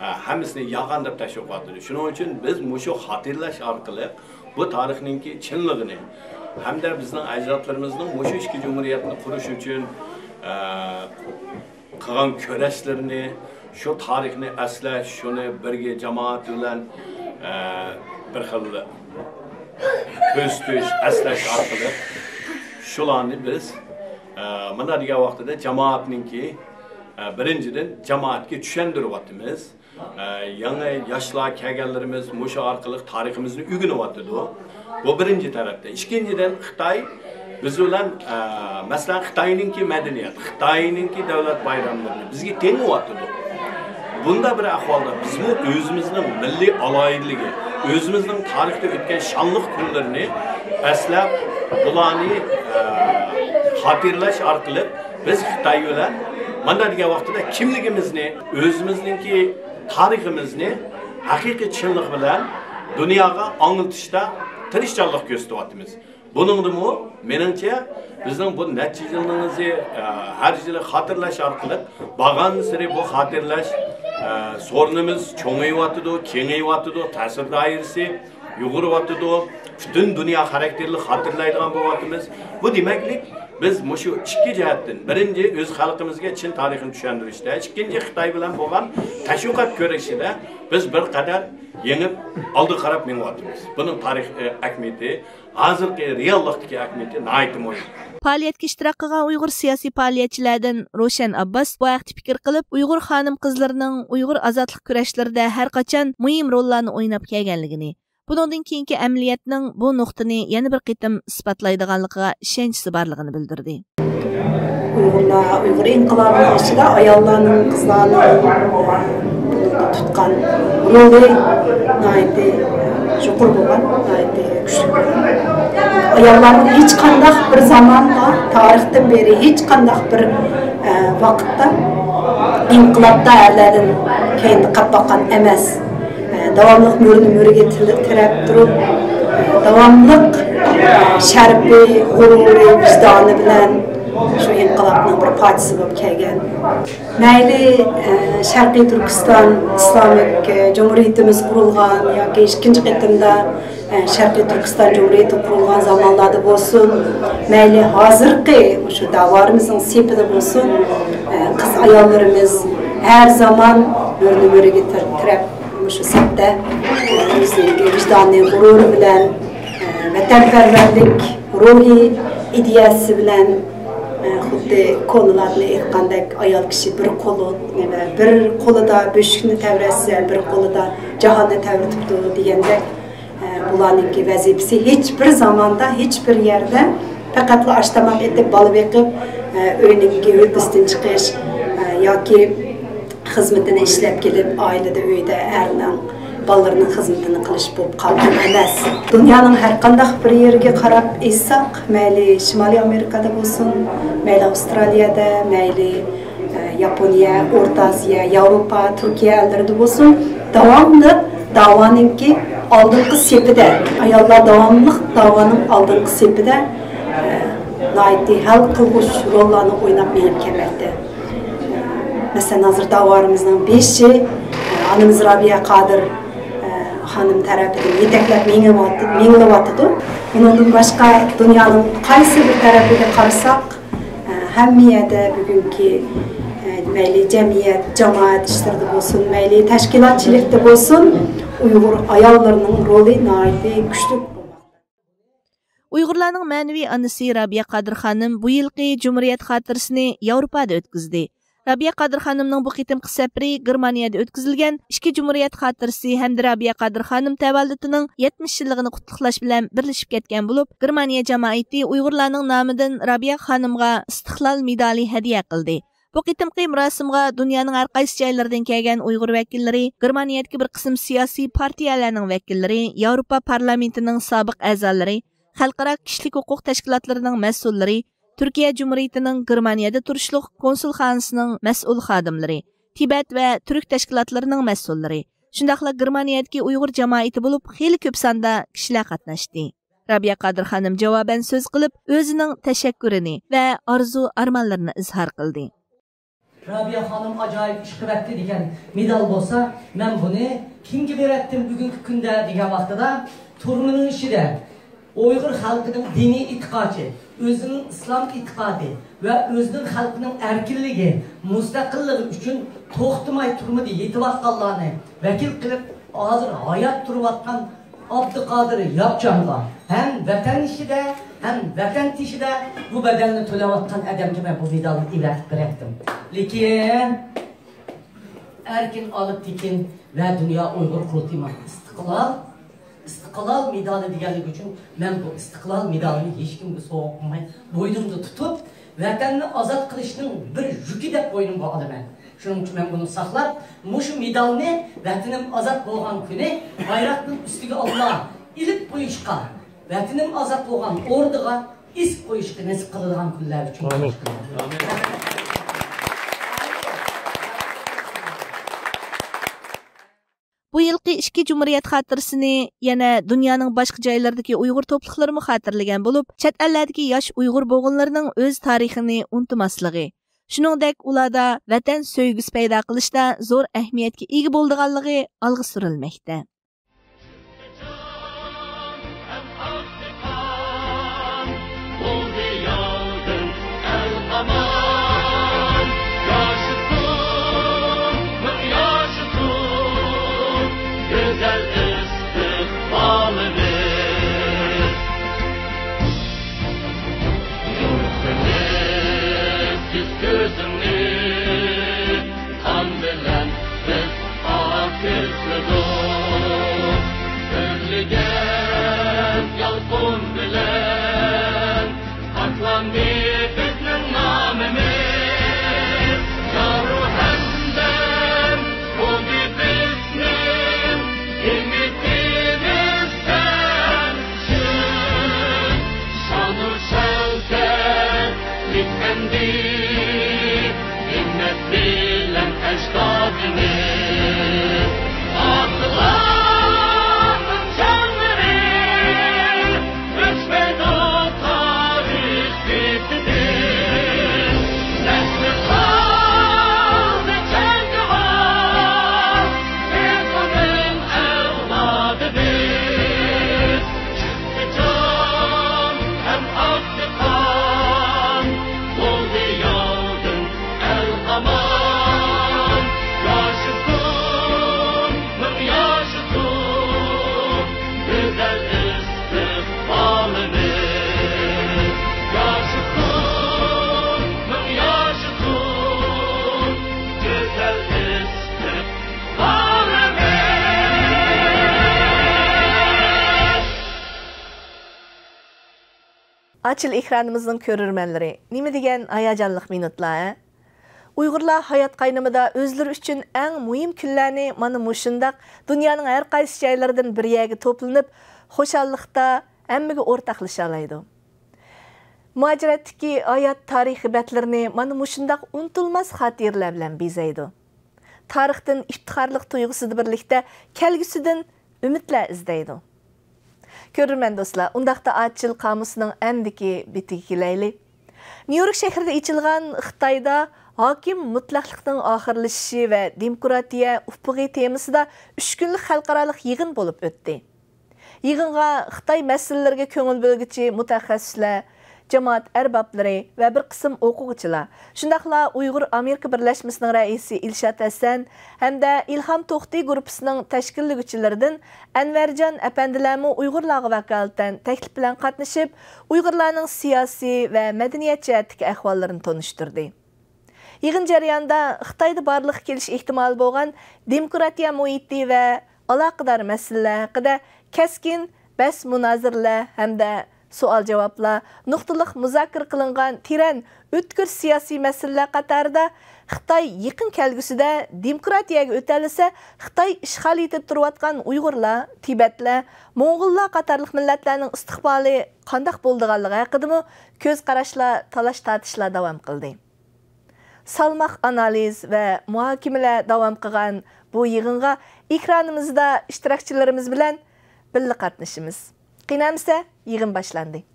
ئە، ھەممىسىنى يالغان دەپ تەشۋىق قىلىۋاتىدۇ. شۇنىڭ ئۈچۈن بىز مۇشۇ خاتىرىلەش ئارقىلىق بۇ تارىخنىڭكى چىنلىقىنى ھەمدە بىزنىڭ ئەجدادلىرىمىزنىڭ مۇشۇ ئىككى جۇمھۇرىيەتنى قۇرۇش ئۈچۈن، ئە، قىلغان كۈرەشلىرىنى، شۇ تارىخنى ئەسلەش، شۇنى بىرگە جامائەت بىلەن، ئە، بىر خىل كۆزىتىش، ئەسلەش ئارقىلىق شۇلارنى بىز، ئە، مۇنداق دېگەن ۋاقتىدا جامائەتنىڭكى، ئە، بىرىنچىدىن، جامائەتكە چۈشەندۈرۈۋاتىمىز. ئە، يېڭى ياشلار كەلگەنلىرىمىز مۇشۇ ئارقىلىق تارىخىمىزنى ئۆگىنىۋاتىدۇ. بۇ بىرىنچى تەرەپتىن. ئىككىنچىدىن، خىتاي بىز بىلەن، ئە، مەسىلەن، خىتاينىڭكى مەدەنىيەت، خىتاينىڭكى دۆلەت بايراملىرىنى بىزگە تېڭىۋاتىدۇ. بۇنداق بىر ئەھۋالدا بىزمۇ ئۆزىمىزنىڭ مىللىي ئالاھىدىلىكى، ئۆزىمىزنىڭ تارىختا ئۆتكەن شانلىق كۈنلىرىنى ئەسلەپ، بۇلارنى، ئە، خاتىرىلەش ئارقىلىق بىز خىتاي بىلەن مانا دېگەن ۋاقتىدا كىملىكىمىزنى، ئۆزىمىزنىڭكى تارىخىمىزنى ھەقىقىي چىنلىق بىلەن دۇنياغا ئاڭلىتىشتا تىرىشچانلىق كۆرسىتىۋاتىمىز. بۇنىڭدىمۇ، مېنىڭچە، بىزنىڭ بۇ نەچچە يىلنىڭ ئىزى، ئە، ھەر يىلى خاتىرىلەش ئارقىلىق بارغانسېرى بۇ خاتىرىلەش، ئە، سورۇنىمىز چوڭىيىۋاتىدۇ، كېڭىيىۋاتىدۇ، تەسىر دائىرىسى يۇغۇرۇۋاتىدۇ، پۈتۈن دۇنيا خاراكتېرلىك خاتىرىلەيدىغان بولۇۋاتىمىز. بۇ دېمەكلىك، بىز مۇشۇ ئىككى جەھەتتىن، بىرىنچى، ئۆز خەلقىمىزگە چىن تارىخىنى چۈشەندۈرۈشتە، ئىككىنچى، خىتاي بىلەن بولغان تەشۋىقات كۈرىشىدە بىز بىر قەدەر يېڭىپ، ئالدىغا قاراپ مېڭىۋاتىمىز. بۇنىڭ تارىخ، ئە، ئەھمىيىتى، ھازىرقى رېئاللىقتىكى ئەھمىيىتى ناھايىتى مۇھىم. پائالىيەتكە ئىشتىراك قىلغان ئۇيغۇر سىياسىي پائالىيەتچىلەردىن روشەن ئابباس بۇ ھەقتە پىكىر قىلىپ، ئۇيغۇر خانىم-قىزلىرىنىڭ ئۇيغۇر ئازادلىق كۈرەشلىرىدە ھەر قاچان مۇھىم روللارنى ئويناپ كەلگەنلىكىنى، بۇنىڭدىن كېيىنكى ئەمەلىيەتنىڭ بۇ نۇقتىنى يەنە بىر قېتىم ئىسپاتلايدىغانلىقىغا ئىشەنچىسى بارلىقىنى بىلدۈردى. ئۇيغۇرلار، ئۇيغۇر ئىنقىلابىنىڭ ئىچىدە ئاياللارنىڭ، قىزلارنىڭ بۇنىڭدا تۇتقان رولى ناھايىتى يۇقىرى بولغان، ناھايىتى كۈچلۈك بولغان. ئاياللارنىڭ ھېچقانداق بىر زاماندا، تارىختىن بېرى ھېچقانداق بىر، ئە، ۋاقىتتا ئىنقىلابتا ئەرلەردىن كەينىدە قاپ باققان ئەمەس. داۋاملىق مۈرىنى مۈرىگە تىل-، تىرەپ تۇرۇپ، داۋاملىق شەرىپى، غۇرۇرى، ۋىجدانى بىلەن شۇ ئىنقىلابنىڭ بىر پارچىسى بولۇپ كەلگەن. مەيلى، ئە، شەرقىي تۈركىستان ئىسلامىك، ئە، جۇمھۇرىيىتىمىز قۇرۇلغان ياكى ئىككىنچى قېتىمدا، ئە، شەرقىي تۈركىستان جۇمھۇرىيىتى قۇرۇلغان زامانلاردا بولسۇن، مەيلى ھازىرقى مۇشۇ داۋالىرىمىزنىڭ سېپىدە بولسۇن، ئە، قىز-ئاياللىرىمىز ھەر زامان مۈرىنى مۈرىگە تىر-، تىرەپ، مۇشۇ سەپتە، ئۆزىنىڭ ۋىجدانىي غۇرۇرى بىلەن، ۋەتەنپەرۋەرلىك روھى، ئىدىيەسى بىلەن، خۇددى كونىلاردىن ئېيتقاندەك، ئايال كىشى بىر قولى، نېمە، بىر قولىدا بۆشۈكنى تەۋرەتسە، بىر قولىدا جاھاننى تەۋرىتىپتۇ دېگەندەك، بۇلارنىڭكى ۋەزىپىسى ھېچ بىر زاماندا، ھېچ بىر يەردە پەقەتلا ئاش-تاماق ئېتىپ، بالا بېقىپ، ئۆينىڭكى ھۆددىسىدىن چىقىش ياكى خىزمىتىنى ئىشلەپ كېلىپ، ئائىلىدە، ئۆيدە ئەرنىڭ، بالىلىرىنىڭ خىزمىتىنى قىلىش بولۇپ قالغان ئەمەس. دۇنيانىڭ ھەر قانداق بىر يېرىگە قاراپ ئېيتساق، مەيلى شىمالىي ئامېرىكادا بولسۇن، مەيلى ئاۋسترالىيەدە، مەيلى، ئە، ياپونىيە، ئورتا ئاسىيا، ياۋروپا، تۈركىيە ئەللىرىدە بولسۇن، داۋاملىق داۋانىڭكى ئالدىنقى سېپىدە. ئاياللار داۋاملىق داۋانىڭ ئالدىنقى سېپىدە، ئە، ناھايىتى ھەل قىلغۇچ روللارنى ئويناپ مېڭىپ كەلمەكتە. مەسىلەن، ھازىر داۋارىمىزنىڭ بېشى، ئانىمىز رابىيە قادىر، خانىم تەرەپىدىن يېتەكلەپ مېڭىۋاتىدۇ، مېڭىلىۋاتىدۇ. ئۇنىڭدىن باشقا، دۇنيانىڭ قايسى بىر تەرەپىگە قارىساق، ھەممە يەردە بۈگۈنكى، مەيلى جەمئىيەت، جامائەت ئىشلىرىدا بولسۇن، مەيلى تەشكىلاتچىلىقتا بولسۇن، ئۇيغۇر ئاياللىرىنىڭ رولى ناھايىتى كۈچلۈك. ئۇيغۇرلارنىڭ مەنىۋى ئانىسى رابىيە قادىر خانىم بۇ يىلقى جۇمھۇرىيەت خاتىرىسىنى ياۋروپادا ئۆتكۈزدى. رابىيە قادىر خانىمنىڭ بۇ قېتىمقى سەپىرى گېرمانىيەدە ئۆتكۈزۈلگەن ئىككى جۇمھۇرىيەت خاتىرىسى ھەمدە رابىيە قادىر خانىم تەۋەللۇتىنىڭ يەتمىش يىللىقىنى قۇتلۇقلاش بىلەن بىرلىشىپ كەتكەن بولۇپ، گېرمانىيە جامائىتى ئۇيغۇرلارنىڭ نامىدىن رابىيە خانىمغا ئىستىقلال مېدالى ھەدىيە قىلدى. بۇ قېتىمقى مۇراسىمغا دۇنيانىڭ ھەر قايسى جايلىرىدىن كەلگەن ئۇيغۇر ۋەكىللىرى، گېرمانىيەدىكى بىر قىسىم سىياسىي پارتىيەلەرنىڭ ۋەكىللىرى، ياۋروپا پارلامېنتىنىڭ سابىق ئەزالىرى، خەلقئارا كىشىلىك ھوقۇق تەشكىلاتلىرىنىڭ مەسئۇللىرى، تۈركىيە جۇمھۇرىيىتىنىڭ گېرمانىيەدە تۇرۇشلۇق كونسۇلخانىسىنىڭ مەسئۇل خادىملىرى، تىبەت ۋە تۈرك تەشكىلاتلىرىنىڭ مەسئۇللىرى، شۇنداقلا گېرمانىيەدىكى ئۇيغۇر جامائىتى بولۇپ خېلى كۆپ ساندا كىشىلەر قاتناشتى. رابىيە قادىر خانىم جاۋابەن سۆز قىلىپ، ئۆزىنىڭ تەشەككۈرىنى ۋە ئارزۇ-ئارمانلىرىنى ئىزھار قىلدى. رابىيە خانىم ئاجايىپ ئىش قىلىۋەتتى دېگەن مېدال بولسا، مەن بۇنى كىمگە بېرەتتىم بۈگۈنكى كۈندە دېگەن ۋاقتىدا، تۈرمىنىڭ ئىچىدە ئۇيغۇر خەلقىنىڭ دىنىي ئېتىقادى، ئۆزىنىڭ ئىسلام ئېتىقادى ۋە ئۆزىنىڭ خەلقىنىڭ ئەركىنلىكى، مۇستەقىللىقى ئۈچۈن توختىماي تۈرمىدە يېتىۋاتقانلارنى ۋەكىل قىلىپ، ھازىر ھايات تۇرۇۋاتقان ئابدۇقادىر ياپچانغا ھەم ۋەتەن ئىچىدە، ھەم ۋەتەن تېشىدا بۇ بەدەلنى تۆلەۋاتقان ئادەمگە مەن بۇ مېدالنى ئېۋەتىپ بېرەتتىم. لېكىن ئەركىن ئالىپ تېكىن ۋە دۇنيا ئۇيغۇر قۇرۇلتىيى ماڭا ئىستىقلال، ئىستىقلال ئىستىقلال مېدالى دېگەنلىكى ئۈچۈن مەن بۇ ئىستىقلال مېدالىنى ھېچكىمگە سوۋغا قىلماي، بوينۇمدا تۇتۇپ، ۋەتەننى ئازاد قىلىشنىڭ بىر يۈكى دەپ بوينۇمغا ئالىمەن. شۇنىڭ ئۈچۈن مەن بۇنى ساقلاپ، مۇشۇ مېدالنى ۋەتىنىم ئازاد بولغان كۈنى بايراقنىڭ ئۈستىگە ئاللا ئېلىپ قويۇشقا، ۋەتىنىم ئازاد بولغان ئوردىغا ئېسىپ قويۇشقا نېسىپ قىلىدىغان كۈنلەر ئۈچۈن ئامىن. بۇ يىلقى ئىككى جۇمھۇرىيەت خاتىرىسىنى يەنە دۇنيانىڭ باشقا جايلىرىدىكى ئۇيغۇر توپلۇقلىرىمۇ خاتىرىلىگەن بولۇپ، چەت ئەللەردىكى ياش ئۇيغۇر بوغۇنلىرىنىڭ ئۆز تارىخىنى ئۇنتۇماسلىقى، شۇنىڭدەك ئۇلاردا ۋەتەن سۆيگۈسى پەيدا قىلىشتا زور ئەھمىيەتكە ئىگە بولىدىغانلىقى ئالغا سۈرۈلمەكتە. قان بىلەن بىز ئاق كۆزلىدۇق، ئۆرلىگەن يالقۇن بىلەن ئاتلاندى بىزنىڭ نامىمىز. يارۇ ھەمدەم بولدى بىزنىڭ ئۈمىدىمىز سەنسىز. شانۇ شەۋكەتلىك ئەمدى ھىممەت بىلەن ئەجدادىمىز ئاتلارنىڭ جانلىرى ئۆچمەيدۇ تارىخ بېتىدىن. نەسلى قالدى جەڭگىۋار بىز ئۇنىڭ ئەۋلادىمىز. چىقتى جان ھەم ئاقتى قان، بولدى ياۋدىن ئەل ئامان. ياشىسۇن، مىڭ ياشىسۇن گۈزەل ئىستىقبالىمىز. ياشىسۇن، مىڭ ياشىسۇن گۈزەل ئىستىقبالىمىز. ئاچىل ئېكرانىمىزنىڭ كۆرۈرمەنلىرى، نېمە دېگەن ھاياجانلىق مىنۇتلار، ھە؟ ئۇيغۇرلار ھايات قاينىمىدا ئۆزلىرى ئۈچۈن ئەڭ مۇھىم كۈنلەرنى مانا مۇشۇنداق دۇنيانىڭ ھەر قايسى جايلىرىدىن بىر يەرگە توپلىنىپ، خۇشاللىقتا ھەممىگە ئورتاقلىشالايدۇ. مۇھاجىرەتتىكى ھايات تارىخىي بەتلىرىنى مانا مۇشۇنداق ئۇنتۇلماس خاتىرىلەر بىلەن بېزەيدۇ. تارىختىن ئىپتىخارلىق تۇيغۇسىدا بىرلىكتە كەلگۈسىدىن ئۈمىدلەر ئىزدەيدۇ. كۆرۈرمەن دوستلار، ئۇنداقتا ئاچىل قامۇسنىڭ ئەمدىكى بېتىگە كېلەيلى. نيۇ يورك شەھىرىدە ئېچىلغان خىتايدا ھاكىم مۇتلەقلىقنىڭ ئاخىرلىشىشى ۋە دېموكراتىيە ئۇپۇقى تېمىسىدا ئۈچ كۈنلۈك خەلقئارالىق يىغىن بولۇپ ئۆتتى. يىغىنغا خىتاي مەسىلىلىرىگە كۆڭۈل بۆلگۈچى مۇتەخەسسىسلەر، جامائەت ئەربابلىرى ۋە بىر قىسىم ئوقۇغۇچىلار، شۇنداقلا ئۇيغۇر ئامېرىكا بىرلەشمىسىنىڭ رەئىسى ئىلشات ھەسەن ھەمدە ئىلھام توختى گۇرۇپپىسىنىڭ تەشكىللىگۈچىلىرىدىن ئەنۋەرجان ئەپەندىلەرمۇ ئۇيغۇرلارغا ۋاكالىتەن تەكلىپ بىلەن قاتنىشىپ، ئۇيغۇرلارنىڭ سىياسىي ۋە مەدەنىيەت جەھەتتىكى ئەھۋاللىرىنى تونۇشتۇردى. يىغىن جەريانىدا خىتايدا بارلىققا كېلىش ئېھتىمالى بولغان دېموكراتىيە مۇھىتى ۋە ئالاقىدار مەسىلىلەر ھەققىدە كەسكىن بەس مۇنازىرىلەر ھەمدە سوئال جاۋابلار، نۇقتىلىق مۇزاكىرە قىلىنغان تېرەن ئۆتكۈر سىياسىي مەسىلىلەر قاتارىدا خىتاي يېقىن كەلگۈسىدە دېموكراتىيەگە ئۆتەلىسە، خىتاي ئىشغالىيىتىدە تۇرۇۋاتقان ئۇيغۇرلار، تىبەتلەر، موڭغۇللار قاتارلىق مىللەتلەرنىڭ ئىستىقبالى قانداق بولىدىغانلىقى ھەققىدىمۇ كۆز قاراشلار، تالاش تارتىشلار داۋام قىلدى. سالماق ئانالىز ۋە مۇھاكىمىلەر داۋام قىلغان بۇ يىغىنغا ئېكرانىمىزدا ئىشتىراكچىلىرىمىز بىلەن بىللە قاتنىشىمىز. قېنى ئەمىسە، يىغىن باشلاندى.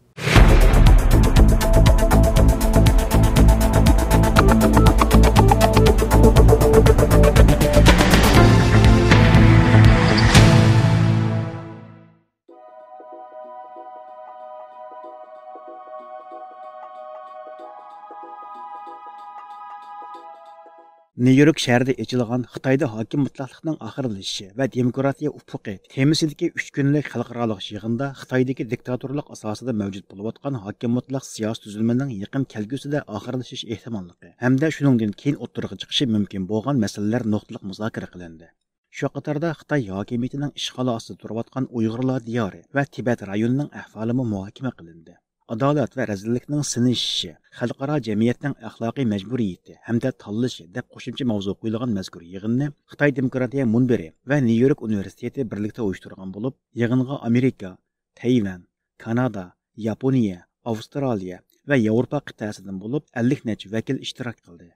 نيۇ يورك شەھىرىدە ئېچىلغان خىتايدا ھاكىم مۇتلەقلىقنىڭ ئاخىرلىشىشى ۋە دېموكراتىيە ئۇپۇقى تېمىسىدىكى ئۈچ كۈنلۈك خەلقئارالىق يىغىندا خىتايدىكى دىكتاتورلۇق ئاساسىدا مەۋجۇت بولۇۋاتقان ھاكىم مۇتلەق سىياسىي تۈزۈلمىنىڭ يېقىن كەلگۈسىدە ئاخىرلىشىش ئېھتىماللىقى ھەمدە شۇنىڭدىن كېيىن ئوتتۇرىغا چىقىشى مۇمكىن بولغان مەسىلىلەر نۇقتىلىق مۇزاكىرە قىلىندى. شۇ قاتاردا خىتاي ھاكىمىيىتىنىڭ ئىشغالى ئاستىدا تۇرۇۋاتقان ئۇيغۇرلار دىيارى ۋە تىبەت رايونىنىڭ ئەھۋالىمۇ مۇھاكىمە قىلىندى. ئادالەت ۋە رەزىللىكنىڭ سىنىشىشى، خەلقئارا جەمئىيەتنىڭ ئەخلاقىي مەجبۇرىيىتى ھەمدە تاللىشى دەپ قوشۇمچە ماۋزۇ قويۇلغان مەزكۇر يىغىننى خىتاي دېموكراتىيە مۇنبىرى ۋە نيۇ يورك ئۇنىۋېرسىتېتى بىرلىكتە ئۇيۇشتۇرغان بولۇپ، يىغىنغا ئامېرىكا، تەيۋەن، كانادا، ياپونىيە، ئاۋسترالىيە ۋە ياۋروپا قىتئەسىدىن بولۇپ ئەللىك نەچچە ۋەكىل ئىشتىراك قىلدى.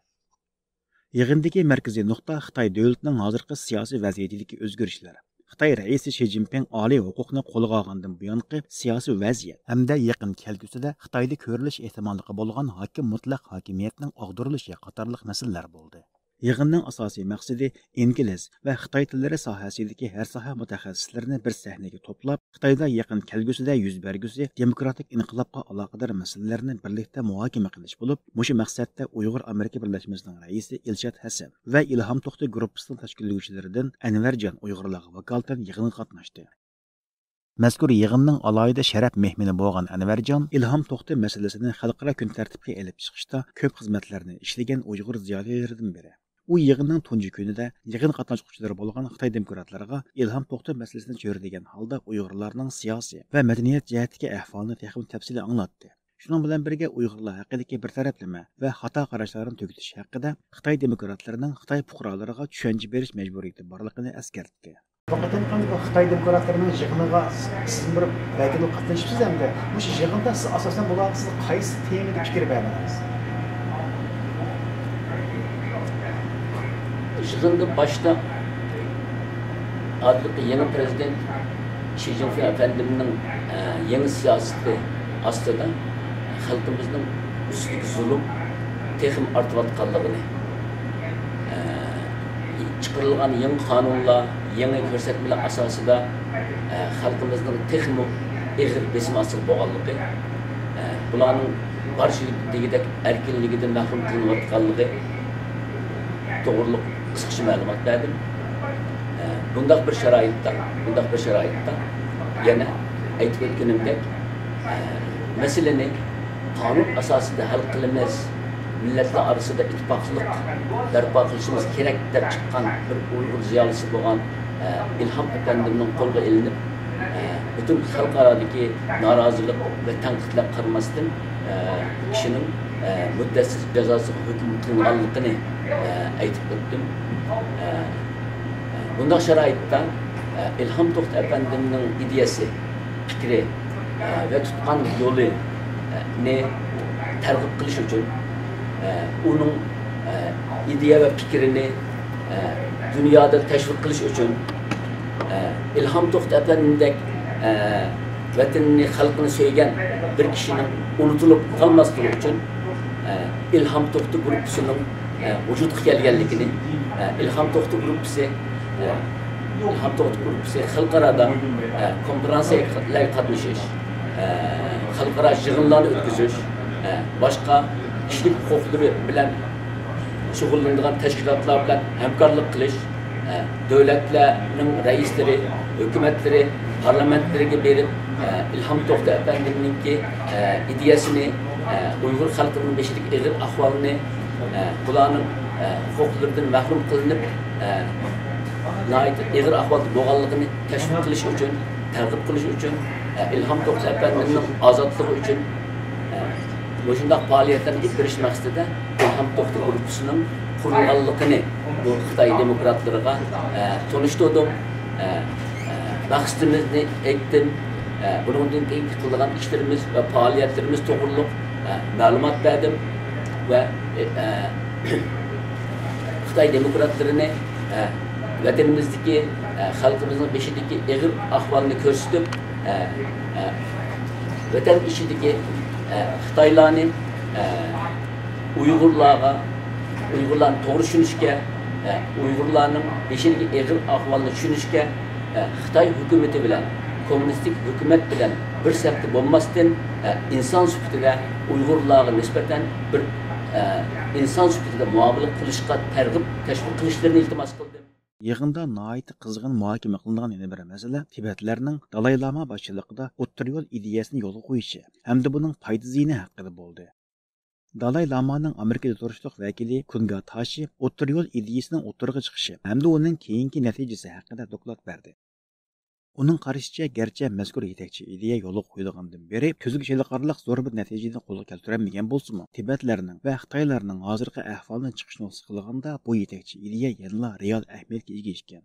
يىغىندىكى مەركىزىي نۇقتا خىتاي دۆلىتىنىڭ ھازىرقى سىياسىي ۋەزىيىتىدىكى ئۆزگىرىشلەر، خىتاي رەئىسى شى جىنپىڭ ئالىي ھوقۇقنى قولغا ئالغاندىن بۇيانقى سىياسىي ۋەزىيەت ھەمدە يېقىن كەلگۈسىدە خىتايدا كۆرۈلۈش ئېھتىماللىقى بولغان ھاكىم مۇتلەق ھاكىمىيەتنىڭ ئاغدۇرۇلۇشى قاتارلىق مەسىلىلەر بولدى. يىغىننىڭ ئاساسىي مەقسىتى ئىنگلىز ۋە خىتاي تىللىرى ساھەسىدىكى ھەر ساھە مۇتەخەسسىسلىرىنى بىر سەھنىگە توپلاپ، خىتايدا يېقىن كەلگۈسىدە يۈز بەرگۈسى دېموكراتىك ئىنقىلابقا ئالاقىدار مەسىلىلەرنى بىرلىكتە مۇھاكىمە قىلىش بولۇپ، مۇشۇ مەقسەتتە ئۇيغۇر ئامېرىكا بىرلەشمىسىنىڭ رەئىسى ئىلشات ھەسەن ۋە ئىلھام توختى گۇرۇپپىسىنىڭ تەشكىللىگۈچىلىرىدىن ئەنۋەرجان ئۇيغۇرلارغا ۋاكالىتەن يىغىنغا قاتناشتى. مەزكۇر يىغىننىڭ ئالاھىدە شەرەپ مېھمىنى بولغان ئەنۋەرجان ئىلھام توختى مەسىلىسىنى خەلقئارا كۈن تەرتىپكە ئېلىپ چىقىشتا كۆپ خىزمەتلەرنى ئىشلىگەن ئۇيغۇر زىيالىيلىرىدىن بىرى. ئۇ يىغىننىڭ تۇنجى كۈنىدە يىغىن قاتناشقۇچىلىرى بولغان خىتاي دېموكراتلىرىغا ئىلھام توختى مەسىلىسىنى چۆرىدىگەن ھالدا ئۇيغۇرلارنىڭ سىياسىي ۋە مەدەنىيەت جەھەتتىكى ئەھۋالىنى تېخىمۇ تەپسىلىي ئاڭلاتتى. شۇنىڭ بىلەن بىرگە، ئۇيغۇرلار ھەققىدىكى بىر تەرەپلىمە ۋە خاتا قاراشلارنى تۈگىتىش ھەققىدە خىتاي دېموكراتلىرىنىڭ خىتاي پۇقرالىرىغا چۈشەنچە بېرىش مەجبۇرىيىتى بارلىقىنى ئەسكەرتتى. بۇ قېتىمقى بۇ خىتاي دېموكراتلىرىنىڭ يىغىنىغا سىزمۇ بىر ۋەكىل بولۇپ قاتنىشىپسىز ئەمدى. مۇشۇ يىغىندا سىز ئاساسەن بۇلارغا سىز قايسى تېمىدا پىكىر بەردىڭىز؟ يىغىندا باشتا ھازىرقى يېڭى پىرېزىدېنت شى جىنپىڭ ئەپەندىمنىڭ، ئە، يېڭى سىياسىتى ئاستىدا خەلقىمىزنىڭ ئۈستىدىكى زۇلۇم تېخىمۇ ئارتىۋاتقانلىقىنى، ئە، چىقىرىلغان يېڭى قانۇنلار، يېڭى كۆرسەتمىلەر ئاساسىدا، ئە، خەلقىمىزنىڭ تېخىمۇ ئېغىر بېسىم ئاستىدا بولغانلىقى، ئە، بۇلارنىڭ بارچە دېگۈدەك ئەركىنلىكىدىن مەھرۇم قىلىنىۋاتقانلىقى توغرۇلۇق قىسقىچە مەلۇمات بەردىم. ئە، بۇنداق بىر شارائىتتا، بۇنداق بىر شارائىتتا يەنە ئېيتىپ ئۆتكىنىمدەك، ئە، مەسىلىنى قانۇن ئاساسىدا ھەل قىلىمىز، مىللەتلەر ئارىسىدا ئىتتىپاقلىق بەرپا قىلىشىمىز كېرەك دەپ چىققان بىر ئۇيغۇر زىيالىيسى بولغان، ئە، ئىلھام ئەپەندىمنىڭ قولغا ئېلىنىپ، ئە، پۈتۈن خەلقئارادىكى نارازىلىق ۋە تەنقىدلەرگە قارىماستىن، ئە، بۇ كىشىنىڭ، ئە، مۇددەتسىز جازاسىغا ھۆكۈم قىلىنغانلىقىنى، ئە، ئېيتىپ ئۆتتۈم. ئە، بۇنداق شارائىتتا، ئە، ئىلھام توختى ئەپەندىمنىڭ ئىدىيەسى، پىكرى، ئە، ۋە تۇتقان يولىنى تەرغىب قىلىش ئۈچۈن، ئە، ئۇنىڭ، ئە، ئىدىيە ۋە پىكرىنى، ئە، دۇنيادا تەشۋىق قىلىش ئۈچۈن، ئە، ئىلھام توختى ئەپەندىمدەك، ئە، ۋەتىنىنى، خەلقىنى سۆيگەن بىر كىشىنىڭ ئۇنتۇلۇپ قالماسلىقى ئۈچۈن، ئە، ئىلھام توختى گۇرۇپپىسىنىڭ، ئە، ۋۇجۇدقا كەلگەنلىكىنى، ئە، ئىلھام توختى گۇرۇپپىسى، ئە، ئىلھام توختى گۇرۇپپىسى خەلقئارادا، ئە، كونفېرانسىيەلەرگە قاتنىشىش، ئە، خەلقئارا يىغىنلارنى ئۆتكۈزۈش، ئە، باشقا كىشىلىك ھوقۇقلىرى بىلەن شۇغۇللىنىدىغان تەشكىلاتلار بىلەن ھەمكارلىق قىلىش، ئە، دۆلەتلەرنىڭ رەئىسلىرى، ھۆكۈمەتلىرى، پارلامېنتلىرىگە بېرىپ، ئە، ئىلھام توختى ئەپەندىمنىڭكى، ئە، ئىدىيەسىنى، ئە، ئۇيغۇر خەلقىنىڭ بېشىدىكى ئېغىر ئەھۋالنى، ئە، بۇلارنىڭ، ئە، ھوقۇقلىرىدىن مەھرۇم قىلىنىپ، ئە، ناھايىتى ئېغىر ئەھۋالدا بولغانلىقىنى تەشۋىق قىلىش ئۈچۈن، تەرغىب قىلىش ئۈچۈن، ئە، ئىلھام توختى ئەپەندىمنىڭ ئازادلىقى ئۈچۈن، ئە، مۇشۇنداق پائالىيەتلەرنى ئېلىپ بېرىش مەقسىتىدە ئىلھام توختى گۇرۇپپىسىنىڭ قۇرۇلغانلىقىنى بۇ خىتاي دېموكراتلىرىغا، ئە، تونۇشتۇردۇم. ئە، ئە، مەقسىتىمىزنى ئېيتتىم. ئە، بۇنىڭدىن كېيىنكى قىلىدىغان ئىشلىرىمىز ۋە پائالىيەتلىرىمىز توغرۇلۇق، ئە، مەلۇمات بەردىم ۋە، ئە، خىتاي دېموكراتلىرىنى، ئە، ۋەتىنىمىزدىكى، ئە، خەلقىمىزنىڭ بېشىدىكى ئېغىر ئەھۋالنى كۆرسىتىپ، ئە، ئە، ۋەتەن ئىچىدىكى، ئە، خىتايلارنى، ئە، ئۇيغۇرلارغا، ئۇيغۇرلارنى توغرا چۈشىنىشكە، ئە، ئۇيغۇرلارنىڭ بېشىدىكى ئېغىر ئەھۋالنى چۈشىنىشكە، ئە، خىتاي ھۆكۈمىتى بىلەن، كوممۇنىستىك ھۆكۈمەت بىلەن بىر سەپتە بولماستىن، ئە، ئىنسان سۈپىتىدە ئۇيغۇرلارغا نىسبەتەن بىر، ئە، ئىنسان سۈپىتىدە مۇئامىلە قىلىشقا تەرغىب، تەشۋىق قىلىشلىرىنى ئىلتىماس قىلدىم. يىغىندا ناھايىتى قىزغىن مۇھاكىمە قىلىنغان يەنە بىر مەسىلە تىبەتلەرنىڭ دالاي لاما باشچىلىقىدا ئوتتۇرا يول ئىدىيەسىنى يولغا قويۇشى ھەمدە بۇنىڭ پايدا زىيىنى ھەققىدە بولدى. دالاي لامانىڭ ئامېرىكىدا تۇرۇشلۇق ۋەكىلى كۇنگا تاشى ئوتتۇرا يول ئىدىيىسىنىڭ ئوتتۇرىغا چىقىشى ھەمدە ئۇنىڭ كېيىنكى نەتىجىسى ھەققىدە دوكلات بەردى. ئۇنىڭ قارىشىچە، گەرچە مەزكۇر يېتەكچى ئىدىيە يولغا قويۇلغاندىن بېرى كۆزگە چېلىقارلىق زور بىر نەتىجىنى قولغا كەلتۈرەلمىگەن بولسىمۇ، تىبەتلەرنىڭ ۋە خىتايلارنىڭ ھازىرقى ئەھۋالىنى چىقىش نۇقتىسى قىلغاندا، بۇ يېتەكچى ئىدىيە يەنىلا رېئال ئەھمىيەتكە ئىگە ئىكەن.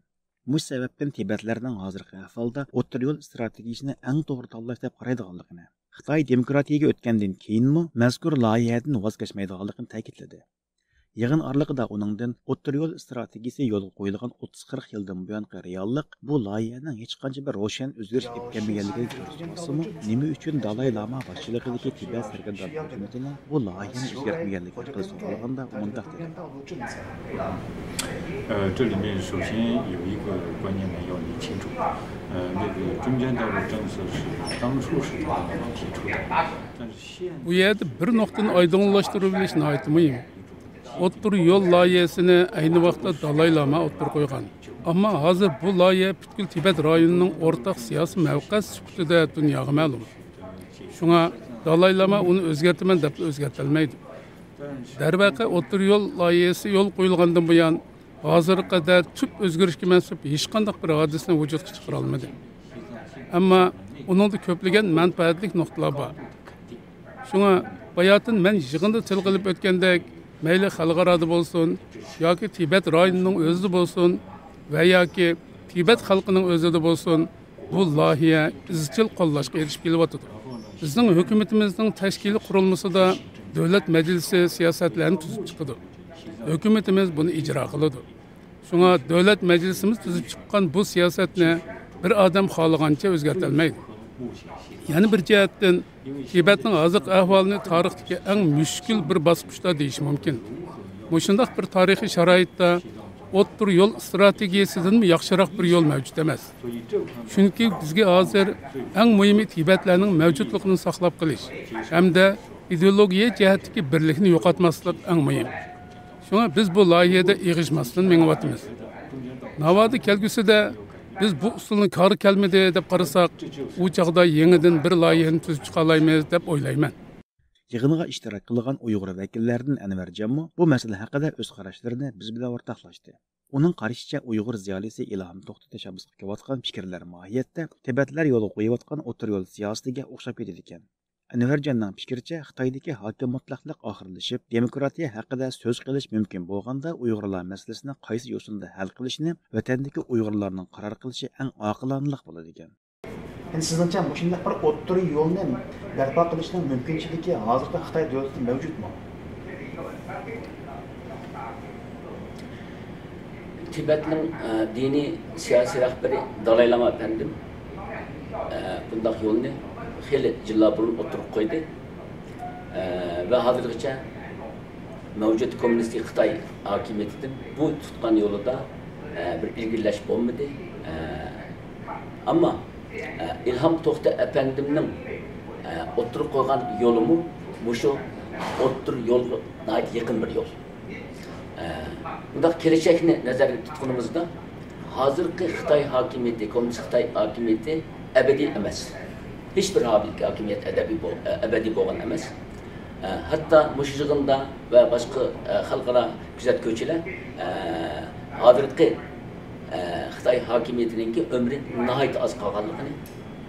مۇشۇ سەۋەبتىن تىبەتلەرنىڭ ھازىرقى ئەھۋالدا ئوتتۇرا يول ئىستراتېگىيىسىنى ئەڭ توغرا تاللاش دەپ قارايدىغانلىقىنى، خىتاي دېموكراتىيەگە ئۆتكەندىن كېيىنمۇ مەزكۇر لايىھەدىن ۋاز كەچمەيدىغانلىقىنى تەكىتلىدى. يىغىن ئارىلىقىدا ئۇنىڭدىن ئوتتۇرا يول ئىستراتېگىيىسى يولغا قويۇلغان ئوتتۇز قىرىق يىلدىن بۇيانقى رېئاللىق بۇ لايىھەنىڭ ھېچقانچە بىر روشەن ئۆزگىرىش ئېلىپ كەلمىگەنلىكىگە كۆرسىتىۋاتسىمۇ، نېمە ئۈچۈن دالاي لاما باشچىلىقىدىكى تىبەت سەرگەردان ھۆكۈمىتىنىڭ بۇ لايىھەنى ئۆزگەرتمىگەنلىكى ھەققىدە سورالغاندا ئۇ مۇنداق دېدى. 呃，这里面首先有一个观念呢要理清楚，呃，那个中间道路政策是当初是他们提出的，但是现 بۇ يەردە بىر نۇقتىنى ئايدىڭلاشتۇرۇۋېلىش ناھايىتى مۇھىم. ئوتتۇرا يول لايىھەسىنى ئەينى ۋاقىتتا دالاي لاما ئوتتۇرىغا قويغان. ئەمما ھازىر بۇ لايىھە پۈتكۈل تىبەت رايونىنىڭ ئورتاق سىياسىي مەۋقەسى سۈپىتىدە دۇنياغا مەلۇم. شۇڭا دالاي لاما ئۇنى ئۆزگەرتىمەن دەپلا ئۆزگەرتەلمەيدۇ. دەرۋەقە، ئوتتۇرا يول لايىھەسى يولغا قويۇلغاندىن بۇيان، ھازىرغا قەدەر تۈپ ئۆزگىرىشكە مەنسۇپ ھېچقانداق بىر ھادىسىنى ۋۇجۇدقا چىقىرالمىدى. ئەمما ئۇنىڭدا كۆپلىگەن مەنپەئەتلىك نۇقتىلار بار. شۇڭا باياتىن مەن يىغىندا تىلغا ئېلىپ ئۆتكەندەك، مەيلى خەلقئارادا بولسۇن، ياكى تىبەت رايونىنىڭ ئۆزىدە بولسۇن ۋە ياكى تىبەت خەلقىنىڭ ئۆزىدە بولسۇن، بۇ لايىھە ئىزچىل قوللاشقا ئېرىشىپ كېلىۋاتىدۇ. بىزنىڭ ھۆكۈمىتىمىزنىڭ تەشكىلىي قۇرۇلمىسىدا دۆلەت مەجلىسى سىياسەتلەرنى تۈزۈپ چىقىدۇ. ھۆكۈمىتىمىز بۇنى ئىجرا قىلىدۇ. شۇڭا دۆلەت مەجلىسىمىز تۈزۈپ چىققان بۇ سىياسەتنى بىر ئادەم خالىغانچە ئۆزگەرتەلمەيدۇ. يەنە بىر جەھەتتىن، تىبەتنىڭ ھازىرقى ئەھۋالىنى تارىختىكى ئەڭ مۈشكۈل بىر باسقۇچتا دېيىش مۇمكىن. مۇشۇنداق بىر تارىخىي شارائىتتا ئوتتۇرا يول ئىستراتېگىيەسىدىنمۇ ياخشىراق بىر يول مەۋجۇت ئەمەس. چۈنكى بىزگە ھازىر ئەڭ مۇھىمى تىبەتلەرنىڭ مەۋجۇتلۇقىنى ساقلاپ قېلىش ھەمدە ئىدېئولوگىيە جەھەتتىكى بىرلىكنى يوقاتماسلىق ئەڭ مۇھىم. شۇڭا بىز بۇ لايىھەدە ئېغىشماستىن مېڭىۋاتىمىز. ناۋادا كەلگۈسىدە بىز بۇ ئۇسۇلنى كارى كەلمىدى دەپ قارىساق، ئۇ چاغدا يېڭىدىن بىر لايىھەنى تۈزۈپ چىقالايمىز دەپ ئويلايمەن. يىغىنغا ئىشتىراك قىلغان ئۇيغۇر ۋەكىللەردىن ئەنۋەرجانمۇ بۇ مەسىلە ھەققىدە ئۆز قاراشلىرىنى بىز بىلەن ئورتاقلاشتى. ئۇنىڭ قارىشىچە، ئۇيغۇر زىيالىيسى ئىلھام توختى تەشەببۇسقا كېلىۋاتقان پىكىرلەر ماھىيەتتە تىبەتلەر يولغا قويۇۋاتقان ئوتتۇرا يول سىياسىتىگە ئوخشاپ كېتىدىكەن. ئەنۋەرجاننىڭ پىكرىچە، خىتايدىكى ھاكىم مۇتلەقلىق ئاخىرلىشىپ، دېموكراتىيە ھەققىدە سۆز قىلىش مۇمكىن بولغاندا، ئۇيغۇرلار مەسىلىسىنى قايسى يوسۇندا ھەل قىلىشنى ۋەتەندىكى ئۇيغۇرلارنىڭ قارار قىلىشى ئەڭ ئاقىلانىلىق بولىدىكەن. ئەمدى سىزنىڭچە مۇشۇنداق بىر ئوتتۇرا يولنى بەرپا قىلىشنىڭ مۇمكىنچىلىكى ھازىرقى خىتاي دۆلىتىدە مەۋجۇتمۇ؟ تىبەتنىڭ، ئە، دىنىي سىياسىي رەھبىرى دالاي لاما ئەپەندىم، ئە، بۇنداق يولنى خېلى يىللار بۇرۇن ئوتتۇرىغا قويدى. ئە، ۋە ھازىرغىچە مەۋجۇت كوممۇنىستىك خىتاي ھاكىمىيىتىدىن بۇ تۇتقان يولىدا، ئە، بىر ئىلگىرىلەش بولمىدى. ئە، ئەمما، ئە، ئىلھام توختى ئەپەندىمنىڭ، ئە، ئوتتۇرىغا قويغان يولىمۇ مۇشۇ ئوتتۇرا يولغا ناھايىتى يېقىن بىر يول. ئە، بۇنداق كېلىشەكنى نەزەردە تۇتقىنىمىزدا، ھازىرقى خىتاي ھاكىمىيىتى، كوممۇنىست خىتاي ھاكىمىيىتى ئەبەدىي ئەمەس. ھېچبىر ھاكىمىيەت ئەدەبىي بول-، ئەبەدىي بولغان ئەمەس. ھەتتا مۇشۇ يىغىندا ۋە باشقا، خەلقئارا كۆزەتكۈچىلەر، ھازىرقى، خىتاي ھاكىمىيىتىنىڭكى ئۆمرى ناھايىتى ئاز قالغانلىقىنى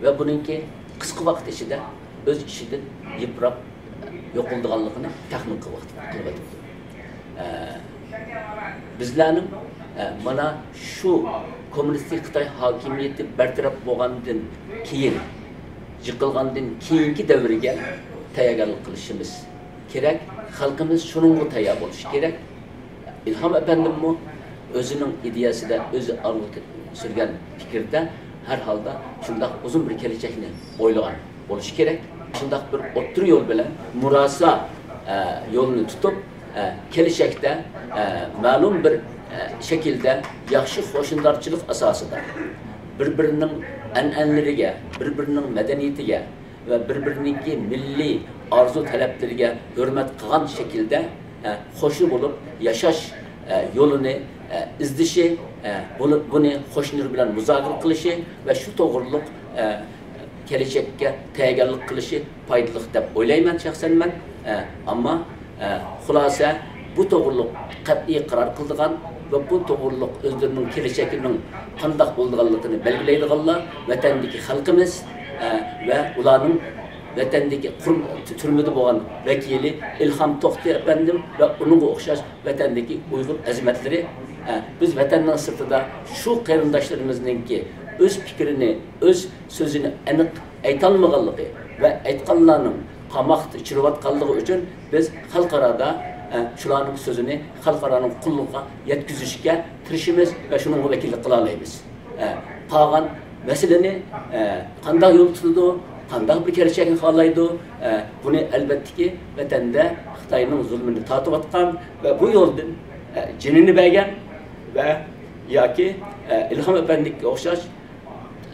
ۋە بۇنىڭكى قىسقا ۋاقىت ئىچىدە ئۆز ئىشىدىن يىپراپ يوقىلىدىغانلىقىنى تەخمىن قىلىۋاتىدۇ. بىزلەرنىڭ، ئە، مانا شۇ كوممۇنىستىك خىتاي ھاكىمىيىتى بەرتەرەپ بولغاندىن كېيىن، يىقىلغاندىن كېيىنكى دەۋرگە تەييارلىق قىلىشىمىز كېرەك. خەلقىمىز شۇنىڭغا تەييار بولۇشى كېرەك. ئىلھام ئەپەندىممۇ ئۆزىنىڭ ئىدىيەسىدە ئۆزى ئالغا سۈرگەن پىكىردە ھەر ھالدا شۇنداق ئۇزۇن بىر كېلىچەكنى ئويلىغان بولۇشى كېرەك. شۇنداق بىر ئوتتۇرا يول بىلەن مۇراسا، ئە، يولىنى تۇتۇپ، ئە، كېلىچەكتە، ئە، مەلۇم بىر، ئە، شەكىلدە ياخشى قوشنىدارچىلىق ئاساسىدا بىر-بىرىنىڭ ئەنئەنىلىرىگە، بىر-بىرىنىڭ مەدەنىيىتىگە ۋە بىر-بىرىنىڭكى مىللىي ئارزۇ تەلەپلىرىگە ھۆرمەت قىلغان شەكىلدە، ئە، قوشنا بولۇپ ياشاش، ئە، يولىنى، ئە، ئىزدىشى، ئە، بۇنى، بۇنى قوشنىلىرى بىلەن مۇزاكىرە قىلىشى ۋە شۇ توغرىلىق، ئە، كېلىچەككە تەييارلىق قىلىشى پايدىلىق دەپ ئويلايمەن شەخسەن مەن. ئە، ئەمما، ئە، خۇلاسە، بۇ توغرۇلۇق قەتئىي قارار قىلىدىغان ۋە بۇ توغرۇلۇق ئۆزلىرىنىڭ كېلەچىكىنىڭ قانداق بولىدىغانلىقىنى بەلگىلەيدىغانلار ۋەتەندىكى خەلقىمىز، ئە، ۋە ئۇلارنىڭ ۋەتەندىكى قۇرۇم-، تۈرمىدە بولغان ۋەكىلى ئىلھام توختى ئەپەندىم ۋە ئۇنىڭغا ئوخشاش ۋەتەندىكى ئۇيغۇر ئەزىمەتلىرى. ئە، بىز ۋەتەننىڭ سىرتىدا شۇ قېرىنداشلىرىمىزنىڭكى ئۆز پىكرىنى، ئۆز سۆزىنى ئېنىق ئېيتالمىغانلىقى ۋە ئېيتقانلارنىڭ قاماقتا چىرىۋاتقانلىقى ئۈچۈن بىز خەلقئارادا، ئە، شۇلارنىڭ سۆزىنى خەلقئارانىڭ قۇلىقىغا يەتكۈزۈشكە تىرىشىمىز ۋە شۇنىڭغا ۋەكىللىك قىلالايمىز. ئە، قالغان مەسىلىنى، ئە، قانداق يول تۇتىدۇ، قانداق بىر كېلەچەكنى خالايدۇ، ئە، بۇنى ئەلۋەتتىكى ۋەتەندە خىتاينىڭ زۇلمىنى تارتىۋاتقان ۋە بۇ يولدىن، ئە، جېنىنى بەرگەن ۋە ياكى، ئە، ئىلھام ئەپەندىگە ئوخشاش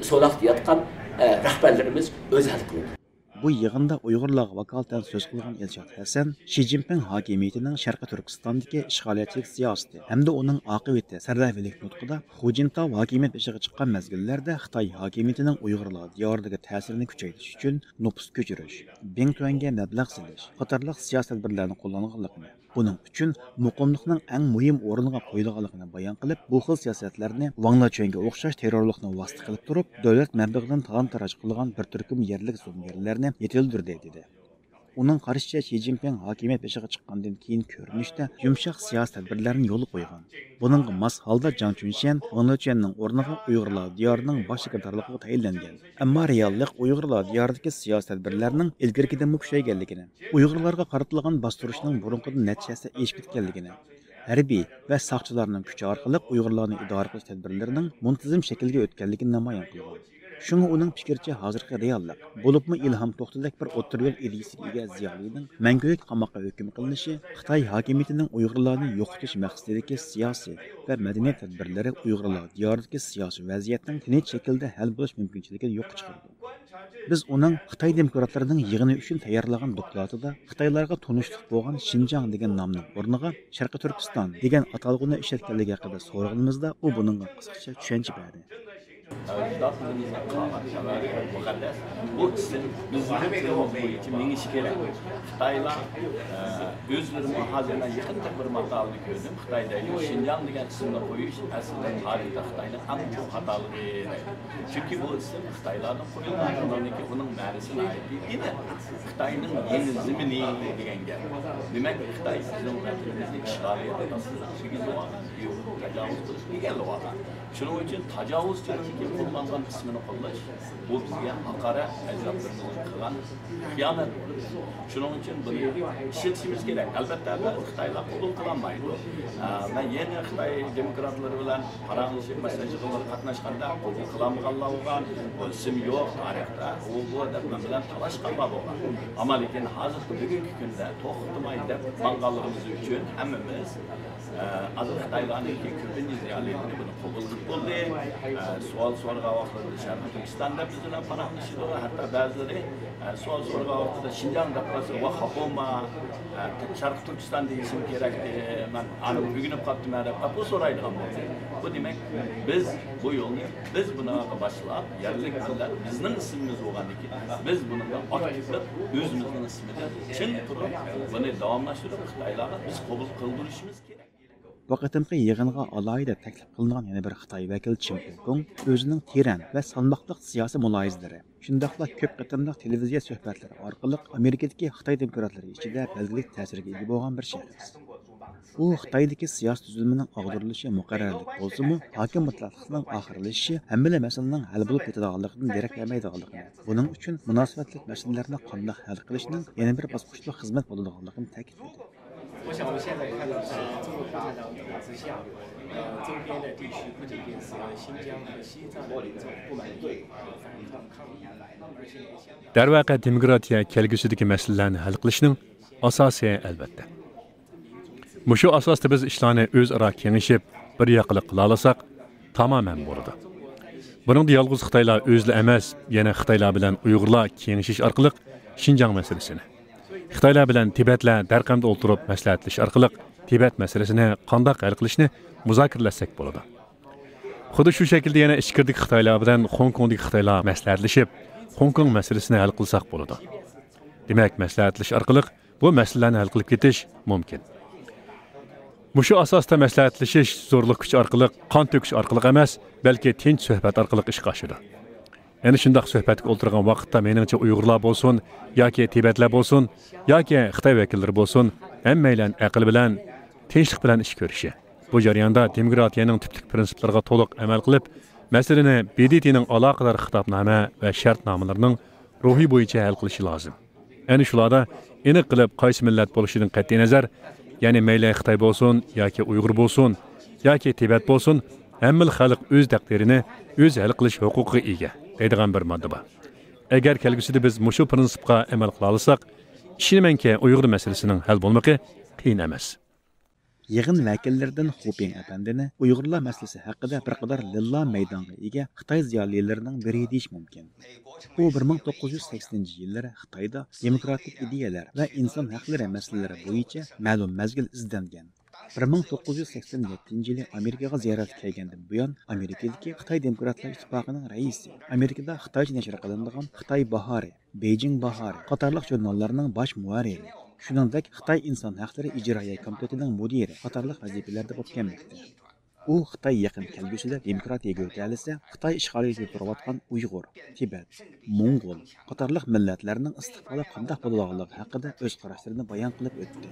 سولاقتا ياتقان، ئە، رەھبەرلىرىمىز ئۆزى ھەل قىلىدۇ. بۇ يىغىندا ئۇيغۇرلارغا ۋاكالىتەن سۆز قىلغان ئىلشات ھەسەن شى جىنپىڭ ھاكىمىيىتىنىڭ شەرقىي تۈركىستاندىكى ئىشغالىيەتچىلىك سىياسىتى ھەمدە ئۇنىڭ ئاقىۋىتى سەرلەۋھىلىك نۇتقىدا خۇ جىنتاۋ ھاكىمىيەت بېشىغا چىققان مەزگىللەردە خىتاي ھاكىمىيىتىنىڭ ئۇيغۇرلار دىيارىدىكى تەسىرىنى كۈچەيتىش ئۈچۈن نوپۇس كۆچۈرۈش، بىڭتۈەنگە مەبلەغ سېلىش قاتارلىق سىياسىي تەدبىرلەرنى قوللانغانلىقىنى، بۇنىڭ ئۈچۈن مۇقىملىقنىڭ ئەڭ مۇھىم ئورۇنغا قويىدىغانلىقىنى بايان قىلىپ، بۇ خىل سىياسەتلەرنى ۋاڭ لېچۈەنگە ئوخشاش تېررورلۇقنى ۋاسىتە قىلىپ تۇرۇپ، دۆلەت مەبلىغىدىن تالان-تاراج قىلغان بىر تۈركۈم يەرلىك زۇلۇمگەرلەرنى يېتىلدۈردى، دېدى. ئۇنىڭ قارىشىچە، شى جىنپىڭ ھاكىمىيەت بېشىغا چىققاندىن كېيىن كۆرۈنۈشتە يۇمشاق سىياسىي تەدبىرلەرنى يولغا قويغان. بۇنىڭغا ماس ھالدا جاڭ چۈنشيەن ۋاڭ لېچۈەننىڭ ئورنىغا ئۇيغۇرلار دىيارىنىڭ باش سېكرېتارلىقىغا تەيىنلەنگەن. ئەمما رېئاللىق ئۇيغۇرلار دىيارىدىكى سىياسىي تەدبىرلەرنىڭ ئىلگىرىكىدىنمۇ كۈچەيگەنلىكىنى، ئۇيغۇرلارغا قارىتىلغان باستۇرۇشنىڭ بۇرۇنقىدىن نەچچە ھەسسە ئېشىپ كەتكەنلىكىنى، ھەربىي ۋە ساقچىلارنىڭ كۈچى ئارقىلىق ئۇيغۇرلارنى ئىدارە قىلىش تەدبىرلىرىنىڭ مۇنتىزىم شەكىلگە ئۆتكەنلىكىنى نامايان قىلغان. شۇڭا ئۇنىڭ پىكرىچە، ھازىرقى رېئاللىق، بولۇپمۇ ئىلھام توختىدەك بىر ئوتتۇرا يول ئىدىيىسىگە ئىگە زىيالىينىڭ مەڭگۈلۈك قاماققا ھۆكۈم قىلىنىشى خىتاي ھاكىمىيىتىنىڭ ئۇيغۇرلارنى يوقىتىش مەقسىتىدىكى سىياسىي ۋە مەدەنىيەت تەدبىرلىرى ئۇيغۇرلار دىيارىدىكى سىياسىي ۋەزىيەتنىڭ تىنچ شەكىلدە ھەل بولۇش مۇمكىنچىلىكىنى يوققا چىقىرىدۇ. بىز ئۇنىڭ خىتاي دېموكراتلىرىنىڭ يىغىنى ئۈچۈن تەييارلىغان دوكلاتىدا خىتايلارغا تونۇشلۇق بولغان شىنجاڭ دېگەن نامنىڭ ئورنىغا شەرقىي تۈركىستان دېگەن ئاتالغۇنى ئىشلەتكەنلىكى ھەققىدە سورىغىنىمىزدا، ئۇ بۇنىڭغا قىسقىچە چۈشەنچە بەردى. ئەجدادلىرىمىزنىڭ قالغان خەۋەرى مۇقەددەس. بۇ ئىسىم بىزنىڭ تىلىمىز بويىچە مېڭىشى كېرەك. خىتايلار، ئە، ئۆزلىرىمۇ ھازىر مەن يېقىندا بىر ماقالىنى كۆردۈم. خىتاي دەيدۇ، شىنجاڭ دېگەن ئىسىمنى قويۇش ئەسلىدە تارىختا خىتاينىڭ ئەڭ چوڭ خاتالىقى. چۈنكى بۇ ئىسىم خىتايلاردىن قويۇلغان، ئۇنىڭدىكى ئۇنىڭ مەنىسى ناھايىتى ئېنىق. خىتاينىڭ يېڭى زېمىنى دېگەن گەپ. دېمەك، خىتاي بىزنىڭ ۋەتىنىمىزنى ئىشغالىيەت ئاستىدا كىرگۈزۈۋالغان، تاجاۋۇز قىلىپ ئىگىلىۋالغان. شۇنىڭ ئۈچۈن تاجاۋۇزچىنىڭكى قوللانغان ئىسمىنى قوللاش، بۇ بىزگە ھاقارەت، ئەجدادلىرىمىزغا قىلغان خىيانەت. شۇنىڭ ئۈچۈن بۇنى ئىشلىتىشىمىز كېرەك. ئەلۋەتتە، بۇ خىتايلار قوبۇل قىلالمايدۇ. ئە، مەن يەنە خىتاي دېموكراتلىرى بىلەن پاراڭلىشىپ، مەسىلەن، يىغىنلارغا قاتناشقاندا قوبۇل قىلالمىغانلار بولغان، بۇ ئىسىم يوق تارىختا، ئۇ بۇ دەپ مەن بىلەن تالاشقانلار بولغان. ئەمما لېكىن ھازىرقى بۈگۈنكى كۈندە توختىماي دەپ ماڭغانلىقىمىز ئۈچۈن ھەممىمىز، ئە، ھازىر خىتايلارنىڭكى كۆپىنچە زىيالىيلىرى بۇنى قوبۇل قىلىپ بولدى. ئە، سوئال سورىغان ۋاقتىدا شەرقىي تۈركىستان دەپ بىز بىلەن پاراڭلىشىدۇ. ھەتتا بەزىلىرى، ئە، سوئال سورىغان ۋاقتىدا شىنجاڭ دەپ قالسا، ۋاھ، خاپا بولما، ئە، شەرقىي تۈركىستان دېيىشىم كېرەكتى، مەن ئانى ئۆگىنىپ قاپتىمەن دەپ ئاپۇ سورايدىغان بولدى. بۇ دېمەك، بىز بۇ يولنى، بىز بۇنى باشلاپ، يەرلىك مىللەت بىزنىڭ ئىسمىمىز بولغاندىن كېيىن، بىز بۇنىڭغا ئاكتىپلىق، ئۆزىمىزنىڭ ئىسمىدىن چىڭ تۇرۇپ، بۇنى داۋاملاشتۇرۇپ، خىتايلارغا بىز قوبۇل قىلدۇرۇشىمىز كېرەك. بۇ قېتىمقى يىغىنغا ئالاھىدە تەكلىپ قىلىنغان يەنە بىر خىتاي ۋەكىلى چېن پىڭگوڭ ئۆزىنىڭ تېرەن ۋە سالماقلىق سىياسىي مۇلاھىزىلىرى، شۇنداقلا كۆپ قېتىملىق تېلېۋىزىيە سۆھبەتلىرى ئارقىلىق ئامېرىكىدىكى خىتاي دېموكراتلىرى ئىچىدە بەلگىلىك تەسىرگە ئىگە بولغان بىر شەخس. ئۇ خىتايدىكى سىياسىي تۈزۈلمىنىڭ ئاغدۇرۇلۇشى مۇقەررەرلىك بولسىمۇ، ھاكىم مۇتلەقلىقنىڭ ئاخىرلىشىشى ھەممىلا مەسىلىنىڭ ھەل بولۇپ كېتىدىغانلىقىدىن دېرەك بەرمەيدىغانلىقىنى، بۇنىڭ ئۈچۈن مۇناسىۋەتلىك مەسىلىلەرنى قانداق ھەل قىلىشنىڭ يەنە بىر باسقۇچلۇق خىزمەت بولىدىغانلىقىنى تەكىتلىدى. 我想我们现在看到是中国共产党统治下，呃，周边的地区不仅仅是新疆和西藏的民众不满意，反抗抗议，而且也相当 دەرۋەقە، دېموكراتىيە كەلگۈسىدىكى مەسىلىلەرنى ھەل قىلىشنىڭ ئاساسى، ئەلۋەتتە. مۇشۇ ئاساستا بىز ئىشلارنى ئۆزئارا كېڭىشىپ، بىر ياقلىق قىلالىساق، تامامەن بولىدۇ. بۇنىڭدا يالغۇز خىتايلار ئۆزىلا ئەمەس، يەنە خىتايلار بىلەن ئۇيغۇرلار كېڭىشىش ئارقىلىق شىنجاڭ مەسىلىسىنى، خىتايلار بىلەن تىبەتلەر دەرقەمدە ئولتۇرۇپ مەسلىھەتلىشىش ئارقىلىق تىبەت مەسىلىسىنى قانداق ھەل قىلىشنى مۇزاكىرىلەشسەك بولىدۇ. خۇددى شۇ شەكىلدە يەنە ئىچكىرىدىكى خىتايلار بىلەن خوڭكوڭدىكى خىتايلار مەسلىھەتلىشىپ، خوڭكوڭ مەسىلىسىنى ھەل قىلساق بولىدۇ. دېمەك، مەسلىھەتلىشىش ئارقىلىق بۇ مەسىلىلەرنى ھەل قىلىپ كېتىش مۇمكىن. مۇشۇ ئاساستا مەسلىھەتلىشىش زورلۇق كۈچ ئارقىلىق، قان تۆكۈش ئارقىلىق ئەمەس، بەلكى تىنچ سۆھبەت ئارقىلىق ئىشقا ئاشىدۇ. ئەنە شۇنداق سۆھبەتكە ئولتۇرغان ۋاقىتتا، مېنىڭچە، ئۇيغۇرلار بولسۇن ياكى تىبەتلەر بولسۇن ياكى خىتاي ۋەكىللىرى بولسۇن، ھەممەيلەن ئەقىل بىلەن، تىنچلىق بىلەن ئىش كۆرۈشى، بۇ جەرياندا دېموكراتىيەنىڭ تۈپلۈك پىرىنسىپلىرىغا تولۇق ئەمەل قىلىپ، مەسىلىنى ب د ت نىڭ ئالاقىدار خىتابنامە ۋە شەرتنامىلىرىنىڭ روھى بويىچە ھەل قىلىشى لازىم. ئەنە شۇلاردا ئېنىق قىلىپ، قايسى مىللەت بولۇشىدىن قەتئىينەزەر، يەنى مەيلى خىتاي بولسۇن ياكى ئۇيغۇر بولسۇن ياكى تىبەت بولسۇن، ھەممىلا خەلق ئۆز تەقدىرىنى ئۆزى ھەل قىلىش ھوقۇقىغا ئىگە، دەيدىغان بىر ماددا بار. ئەگەر كەلگۈسىدە بىز مۇشۇ پىرىنسىپقا ئەمەل قىلالىساق، ئىشىنىمەنكى، ئۇيغۇر مەسىلىسىنىڭ ھەل بولمىقى قىيىن ئەمەس. يىغىن ۋەكىللىرىدىن خۇ پىڭ ئەپەندىنى ئۇيغۇرلار مەسىلىسى ھەققىدە بىر قەدەر لىللا مەيدانغا ئىگە خىتاي زىيالىيلىرىنىڭ بىرى دېيىش مۇمكىن. ئۇ بىر مىڭ توققۇز يۈز سەكسىنىنچى يىللىرى خىتايدا دېموكراتىك ئىدىيەلەر ۋە ئىنسان ھەقلىرى مەسىلىلىرى بويىچە مەلۇم مەزگىل ئىزدەنگەن. بىر مىڭ توققۇز يۈز سەكسەن يەتتىنچى يىلى ئامېرىكىغا زىيارەتكە كەلگەندىن بۇيان، ئامېرىكىدىكى خىتاي دېموكراتلار ئىتتىپاقىنىڭ رەئىسى، ئامېرىكىدا خىتايچە نەشر قىلىنىدىغان خىتاي باھارى، بېيجىڭ باھارى قاتارلىق ژۇرناللارنىڭ باش مۇھەررىرى، شۇنىڭدەك خىتاي ئىنسان ھەقلىرى ئىجرائىيە كومىتېتىنىڭ مۇدىرى قاتارلىق ۋەزىپىلەردە بولۇپ كەلمەكتە. ئۇ خىتاي يېقىن كەلگۈسىدە دېموكراتىيەگە ئۆتەلىسە، خىتاي ئىشغالىيىتىگە تۇرۇۋاتقان ئۇيغۇر، تىبەت، موڭغۇل قاتارلىق مىللەتلەرنىڭ ئىستىقبالى قانداق بولىدىغانلىقى ھەققىدە ئۆز قاراشلىرىنى بايان قىلىپ ئۆتتى.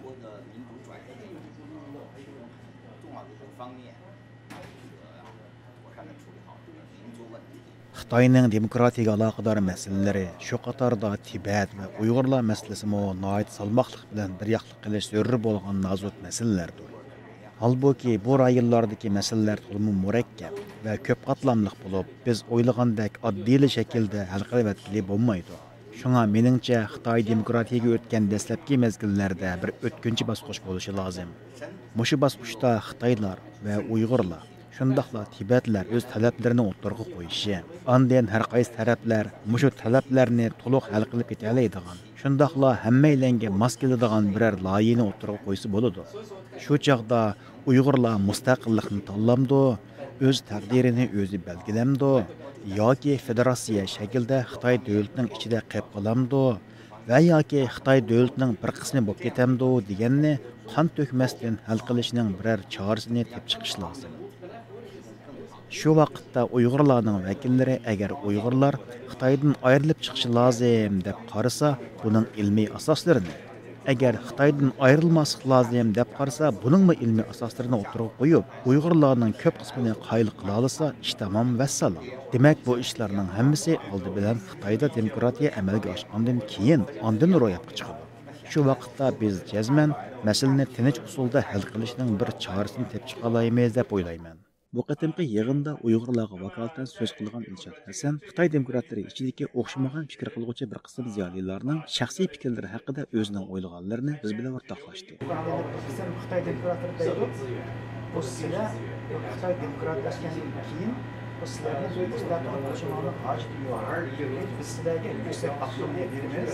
خىتاينىڭ دېموكراتىيەگە ئالاقىدار مەسىلىلىرى، شۇ قاتاردا تىبەت ۋە ئۇيغۇرلار مەسىلىسىمۇ ناھايىتى سالماقلىق بىلەن بىر ياقلىق قىلىش زۆرۈر بولغان نازۇك مەسىلىلەردۇر. ھالبۇكى، بۇ رايونلاردىكى مەسىلىلەر تولىمۇ مۇرەككەپ ۋە كۆپ قاتلاملىق بولۇپ، بىز ئويلىغاندەك ئاددىيلا شەكىلدە ھەل قىلىۋەتكىلى بولمايدۇ. شۇڭا، مېنىڭچە، خىتاي دېموكراتىيەگە ئۆتكەن دەسلەپكى مەزگىللەردە بىر ئۆتكۈنچى باسقۇچ بولۇشى لازىم. مۇشۇ باسقۇچتا خىتايلار ۋە ئۇيغۇرلار، شۇنداقلا تىبەتلەر ئۆز تەلەپلىرىنى ئوتتۇرىغا قويۇشى، ئاندىن ھەر قايسى تەرەپلەر مۇشۇ تەلەپلەرنى تولۇق ھەل قىلىپ كېتەلەيدىغان، شۇنداقلا ھەممەيلەنگە ماس كېلىدىغان بىرەر لايىھىنى ئوتتۇرىغا قويسا بولىدۇ. شۇ چاغدا ئۇيغۇرلار مۇستەقىللىقنى تاللامدۇ، ئۆز تەقدىرىنى ئۆزى بەلگىلەمدۇ ياكى فېدېراتسىيە شەكلىدە خىتاي دۆلىتىنىڭ ئىچىدە قېلىپ قالامدۇ ۋە ياكى خىتاي دۆلىتىنىڭ بىر قىسمى بولۇپ كېتەمدۇ دېگەننى قان تۆكمەستىن ھەل قىلىشنىڭ بىرەر چارىسىنى تېپىپ چىقىش لازىم. شۇ ۋاقىتتا ئۇيغۇرلارنىڭ ۋەكىللىرى، ئەگەر ئۇيغۇرلار خىتايدىن ئايرىلىپ چىقىشى لازىم دەپ قارىسا، بۇنىڭ ئىلمىي ئاساسلىرىنى، ئەگەر خىتايدىن ئايرىلماسلىق لازىم دەپ قارىسا، بۇنىڭمۇ ئىلمىي ئاساسلىرىنى ئوتتۇرىغا قويۇپ، ئۇيغۇرلارنىڭ كۆپ قىسمىنى قايىل قىلالىسا، ئىش تامام، ۋەسسالام. دېمەك، بۇ ئىشلارنىڭ ھەممىسى ئالدى بىلەن خىتايدا دېموكراتىيە ئەمەلگە ئاشقاندىن كېيىن، ئاندىن روياپقا چىقىدۇ. شۇ ۋاقىتتا بىز جەزمەن مەسىلىنى تىنچ ئۇسۇلدا ھەل قىلىشنىڭ بىر چارىسىنى تېپىپ چىقالايمىز دەپ ئويلايمەن. بۇ قېتىمقى يىغىندا ئۇيغۇرلارغا ۋاكالىتەن سۆز قىلغان ئىلشات ھەسەن خىتاي دېموكراتلىرى ئىچىدىكى ئوخشىمىغان پىكىر قىلغۇچى بىر قىسىم زىيالىيلارنىڭ شەخسىي پىكىرلىرى ھەققىدە ئۆزىنىڭ ئويلىغانلىرىنى بىز بىلەن ئورتاقلاشتى. بىر قىسىم خىتاي دېموكراتلىرى دەيدۇ، بۇ سىلەر خىتاي دېموكراتلاشقاندىن كېيىن بۇ سىلەرنىڭ مۇستەقىل بولۇشۇڭلارنىڭ ھاجىتى يوق. بىز سىلەرگە يۈكسەك ئاپتونومىيە بېرىمىز.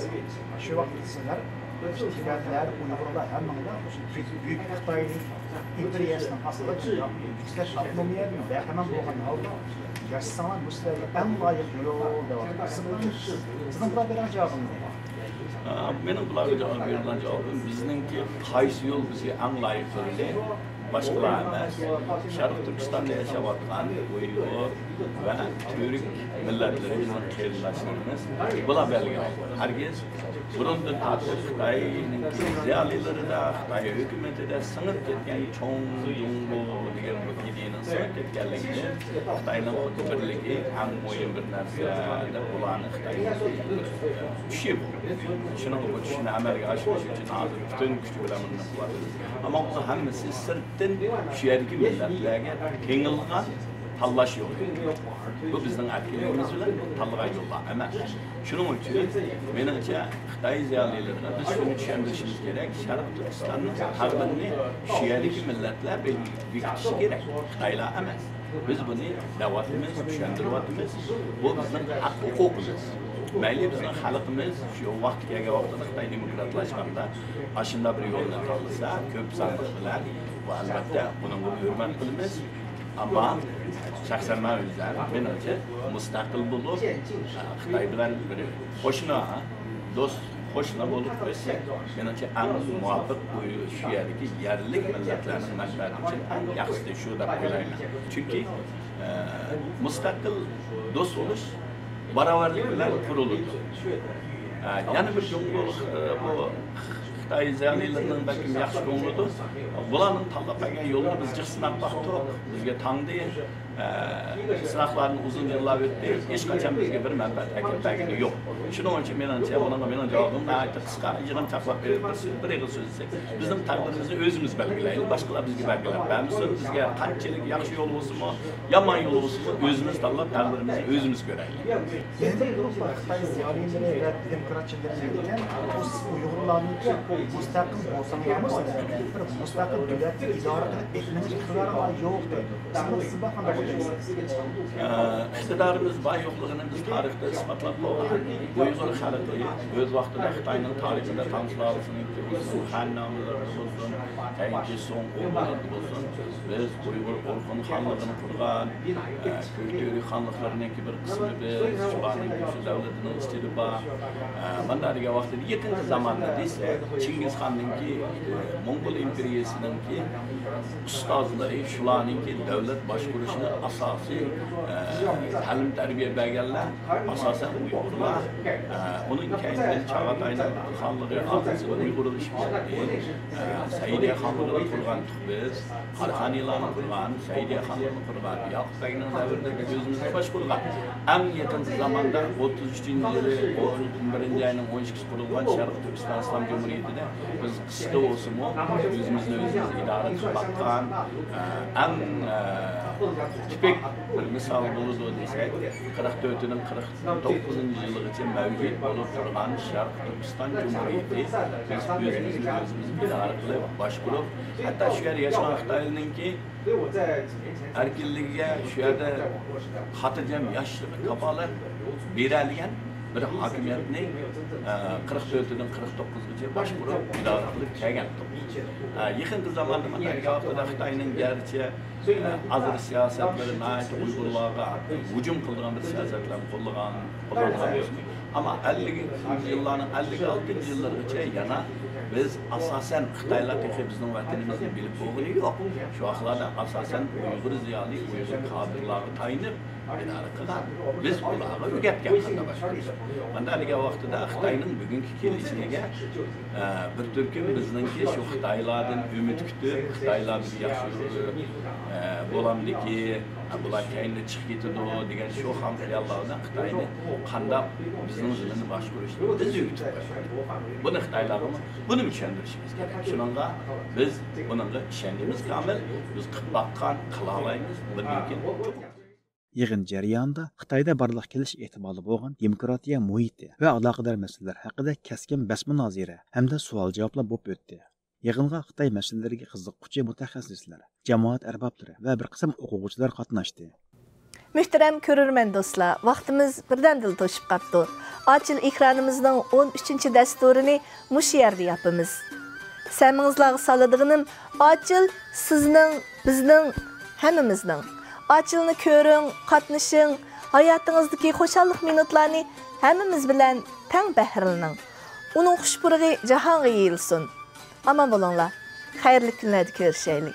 شۇ ۋاقىتتا سىلەر تىبەتلەر، ئۇيغۇرلار ھەممىڭلار مۇشۇ بۈيۈك خىتاينىڭ ئىمپېرىيەسىنىڭ ئاستىدا يۈكسەك ئاپتونومىيەدىن بەھرىمەن بولغان ھالدا ياشىساڭلار، بۇ سىلەرگە ئەڭ لايىق يول دەۋاتىدۇ. سىزنىڭ، سىزنىڭ بۇلار بېرىدىغان جاۋابىڭىز نېمە؟ ئا، مېنىڭ بۇلارغا جاۋاب بېرىدىغان جاۋابىم، بىزنىڭكى قايسى يول بىزگە ئەڭ لايىق بىلدى؟ باشقىلار ئەمەس. شەرقىي تۈركىستاندا ياشاۋاتقان ئۇيغۇر ۋە تۈرك مىللەتلىرى بىزنىڭ قېرىنداشلىرىمىز. بۇلار بەلگىلەيدۇ. ھەرگىز بۇرۇندىن تارتىپ خىتاينىڭ زىيالىيلىرىدا، خىتاي ھۆكۈمىتىدە سىڭىپ كەتكەن چوڭ جۇڭگو دېگەن بۇ ئىدىيەنىڭ سىڭىپ كەتكەنلىكىنى، خىتاينىڭ خۇددى بىرلىكى ئەڭ مۇھىم بىر نەرسە دەپ، بۇلارنى خىتاينىڭ بىر چۈشى بۇ. شۇنىڭغا بۇ چۈشنى ئەمەلگە ئاشۇرۇش ئۈچۈن ھازىر پۈتۈن كۈچى بىلەن بۇنى قىلىۋاتىمىز. ئەمما بۇ ھەممىسى سىرتتىن شۇ يەردىكى مىللەتلەرگە تېڭىلغان تاللاش يولى. بۇ بىزنىڭ ئەركىنلىكىمىز بىلەن تاللىغان يوللار ئەمەس. شۇنىڭ ئۈچۈن، مېنىڭچە، خىتاي زىيالىيلىرىغا بىز شۇنى چۈشەندۈرۈشىمىز كېرەك، شەرقىي تۈركىستاننىڭ تەقدىرىنى شۇ يەردىكى مىللەتلەر بېكىتىشى كېرەك، خىتايلار ئەمەس. بىز بۇنى دەۋاتىمىز، چۈشەندۈرۈۋاتىمىز. بۇ بىزنىڭ ھەق ھوقۇقىمىز. مەيلى بىزنىڭ خەلقىمىز شۇ ۋاقتى كەلگەن ۋاقتىدا خىتاي دېموكراتلاشقاندا ئاشۇنداق بىر يولنى تاللىسا، كۆپ سانلىق بىلەن، بۇ، ئەلۋەتتە، بۇنىڭغا ھۆرمەت قىلىمىز. ئەمما شەخسەن مەن ئۆزۈم، مېنىڭچە، مۇستەقىل بولۇپ، خىتاي بىلەن بىر قوشنا، دوست قوشنا بولۇپ ئۆتسەك، مېنىڭچە ئەڭ مۇۋاپىق، بۇ شۇ يەردىكى يەرلىك مىللەتلەرنىڭ مەنپەئەتى ئۈچۈن ئەڭ ياخشىسى شۇ دەپ ئويلايمەن. چۈنكى، ئە، مۇستەقىل دوست بولۇش باراۋەرلىك بىلەن قۇرۇلىدۇ. ئە، يەنە بىر جۇڭگولۇق، ئە، بۇ خىتاي زىيالىيلىرىنىڭ بەلكىم ياخشى كۆڭلىدۇر. بۇلارنىڭ تاللاپ بەرگەن يولىنى بىز جىق سىناپ باقتۇق. بىزگە تاڭدى. ئە، سىناقلاردىن ئۇزۇن يىللار ئۆتتى. ھېچقاچان بىزگە بىر مەنپەئەت ئەكەلمىگىنى يوق. شۇنىڭ ئۈچۈن مېنىڭچە، بۇنىڭغا مېنىڭ جاۋابىم ناھايىتى قىسقا. يىغىنچاقلاپ بېرىپ بىر سۆز، بىر ئېغىز سۆزلىسەك، بىزنىڭ تەقدىرىمىزنى ئۆزىمىز بەلگىلەيلى. باشقىلار بىزگە بەلگىلەپ بەرمىسۇن. بىزگە قانچىلىك ياخشى يول بولسىمۇ، يامان يول بولسىمۇ، ئۆزىمىز تاللاپ، تەقدىرىمىزنى ئۆزىمىز كۆرەيلى. يەنە بىر گۇرۇپپا خىتاي زىيالىيلىرى ۋە دېموكراتچىلىرى ئېيتكەن، بۇ سىز ئۇيغۇرلارنىڭكى مۇستەقىل بولساڭلارمۇ، سىلەر بىر مۇستەقىل دۆلەتنى ئىدارە قىلىپ بېقىمىز ئىقتىدارىڭلار يوق دەيدۇ. سىز بۇنى سىز باققاندا قويدىڭىز. ئە، ئىقتىدارىمىز بار يوقلۇقىنى بىز تارىختا ئىسپاتلاپ بولغان. ئۇيغۇر خەلقى ئۆز ۋاقتىدا خىتاينىڭ تارىخىدا تاڭ سۇلالىسىنىڭكى بولسۇن، خەن نامىلىرىدا بولسۇن، كەينىكى سوڭ ئوغۇللاردا بولسۇن، بىز ئۇيغۇر ئورخۇن خانلىقىنى قۇرغان، ئە، كۆكتۈرك خانلىقلىرىنىڭكى بىر قىسمى بىز، شۇلارنىڭكى شۇ دۆلىتىنىڭ ئىچىدە بار. ئە، مانا دېگەن ۋاقتىدا يېقىنقى زاماندا دېسە، چىڭگىزخاننىڭكى، ئە، موڭغۇل ئىمپېرىيەسىنىڭكى ئۇستازلىرى، شۇلارنىڭكى دۆلەت باشقۇرۇشىنى ئاساسىي، ئە، تەلىم تەربىيە بەرگەنلەر ئاساسەن ئۇيغۇرلار. ئە، ئۇنىڭ كەينىدىن چاغاتاينىڭ خانلىقى ئاساسەن ئۇيغۇرلىشىپ كەتتى. ئە، سەئىدىيە خانلىقىنى قۇرغانتۇق بىز. قاراخانىيلارنى قۇرغان، سەئىدىيە خانلىقىنى قۇرغان، ياقۇپ بەگنىڭ دەۋرىدە بىز ئۆزىمىز باشقۇرغان. ئەڭ يېقىنقى زاماندا ئوتتۇز ئۈچىنچى يىلى ئون بىرىنچى ئاينىڭ ئون ئىككىسى قۇرۇلغان شەرقىي تۈركىستان ئىسلام جۇمھۇرىيىتىدە بىز قىسقا بولسىمۇ ئۆزىمىزنى ئۆزىمىز ئىدارە قىلىپ باققان، ئە، ئەڭ، ئە، تىپىك بىر مىسال بولىدۇ دېسەك، قىرىق تۆتىنىڭ قىرىق توققۇزىنچى يىلىغىچە مەۋجۇت بولۇپ تۇرغان شەرقىي تۈركىستان جۇمھۇرىيىتى، بىز ئۆزىمىزنى ئۆزىمىز ئىدارە قىلىپ باشقۇرۇپ، ھەتتا شۇ يەردە ياشىغان خىتايلىنىڭكى ئەركىنلىكىگە شۇ يەردە خاتىرجەم ياشىشىغا كاپالەت بېرەلىگەن بىر ھاكىمىيەتنى، ئە، قىرىق تۆتىدىن قىرىق توققۇزغىچە باشقۇرۇپ، ئىدارە قىلىپ كەلگەن. ئە، يېقىنقى زاماندا مانا دېگەن ۋاقتىدا خىتاينىڭ گەرچە، ئە، ئازادە سىياسەتلىرى ناھايىتى ئۇيغۇرلارغا ھۇجۇم قىلىدىغان بىر سىياسەتلەرنى قوللىغان، قوللانغان بولسىمۇ، ئەمما ئەللىكىنچى يىللارنىڭ، ئەللىك ئالتىنچى يىللىرىغىچە يەنە بىز ئاساسەن خىتايلار تېخى بىزنىڭ ۋەتىنىمىزنى بىلىپ بولغىنى يوق. شۇ ۋاقىتلاردا ئاساسەن ئۇيغۇر زىيالىي، ئۇيغۇر كادىرلارغا تايىنىپ ئىدارە قىلغان. بىز ئۇلارغا ئۆگەتكەن قانداق باشقۇرۇش. مانا دېگەن ۋاقتىدا خىتاينىڭ بۈگۈنكى كېلىشىگە، ئە، بىر تۈركۈم بىزنىڭكى شۇ خىتايلاردىن ئۈمىد كۈتۈپ، خىتايلار بىز ياخشى، ئە، بولامدىكى، ئە، بۇلار كەينىدە چىقىپ كېتىدۇ دېگەن شۇ خام خىياللار بىلەن خىتاينى قانداق بىزنىڭ زېمىننى باشقۇرۇشنى بىز ئۆگىتىپ قويغان. بۇنى خىتايلارغىمۇ بۇنىمۇ چۈشەندۈرۈشىمىز كېرەك. شۇنىڭغا بىز بۇنىڭغا ئىشەنچىمىز كامىل، بىز قىلىپ باققان، قىلالايمىز، بۇنىڭدىن كېيىن چوقۇم. يىغىن جەريانىدا خىتايدا بارلىق كېلىش ئېھتىمالى بولغان دېموكراتىيە مۇھىتى ۋە ئالاقىدار مەسىلىلەر ھەققىدە كەسكىن بەس مۇنازىرە ھەمدە سوئال جاۋابلار بولۇپ ئۆتتى. يىغىنغا خىتاي مەسىلىلىرىگە قىزىققۇچى مۇتەخەسسىسلەر، جامائەت ئەربابلىرى ۋە بىر قىسىم ئوقۇغۇچىلار قاتناشتى. مۆھتەرەم كۆرۈرمەن دوستلار، ۋاقتىمىز بىردەمدىلا توشۇپ قاپتۇ. ئاچىل ئېكرانىمىزنىڭ ئون ئۈچىنچى دەستۇرىنى مۇشۇ يەردە ياپىمىز. سەمىڭىزلارغا سالىدىغىنىم، ئاچىل سىزنىڭ، بىزنىڭ، ھەممىمىزنىڭ. ئاچىلنى كۆرۈڭ، قاتنىشىڭ، ھاياتىڭىزدىكى خۇشاللىق مىنۇتلارنى ھەممىمىز بىلەن تەڭ بەھرىلىنىڭ. ئۇنىڭ خۇش پۇرىقى جاھانغا يېيىلسۇن. ئامان بولۇڭلار. خەيرلىك كۈنلەردە كۆرۈشەيلى.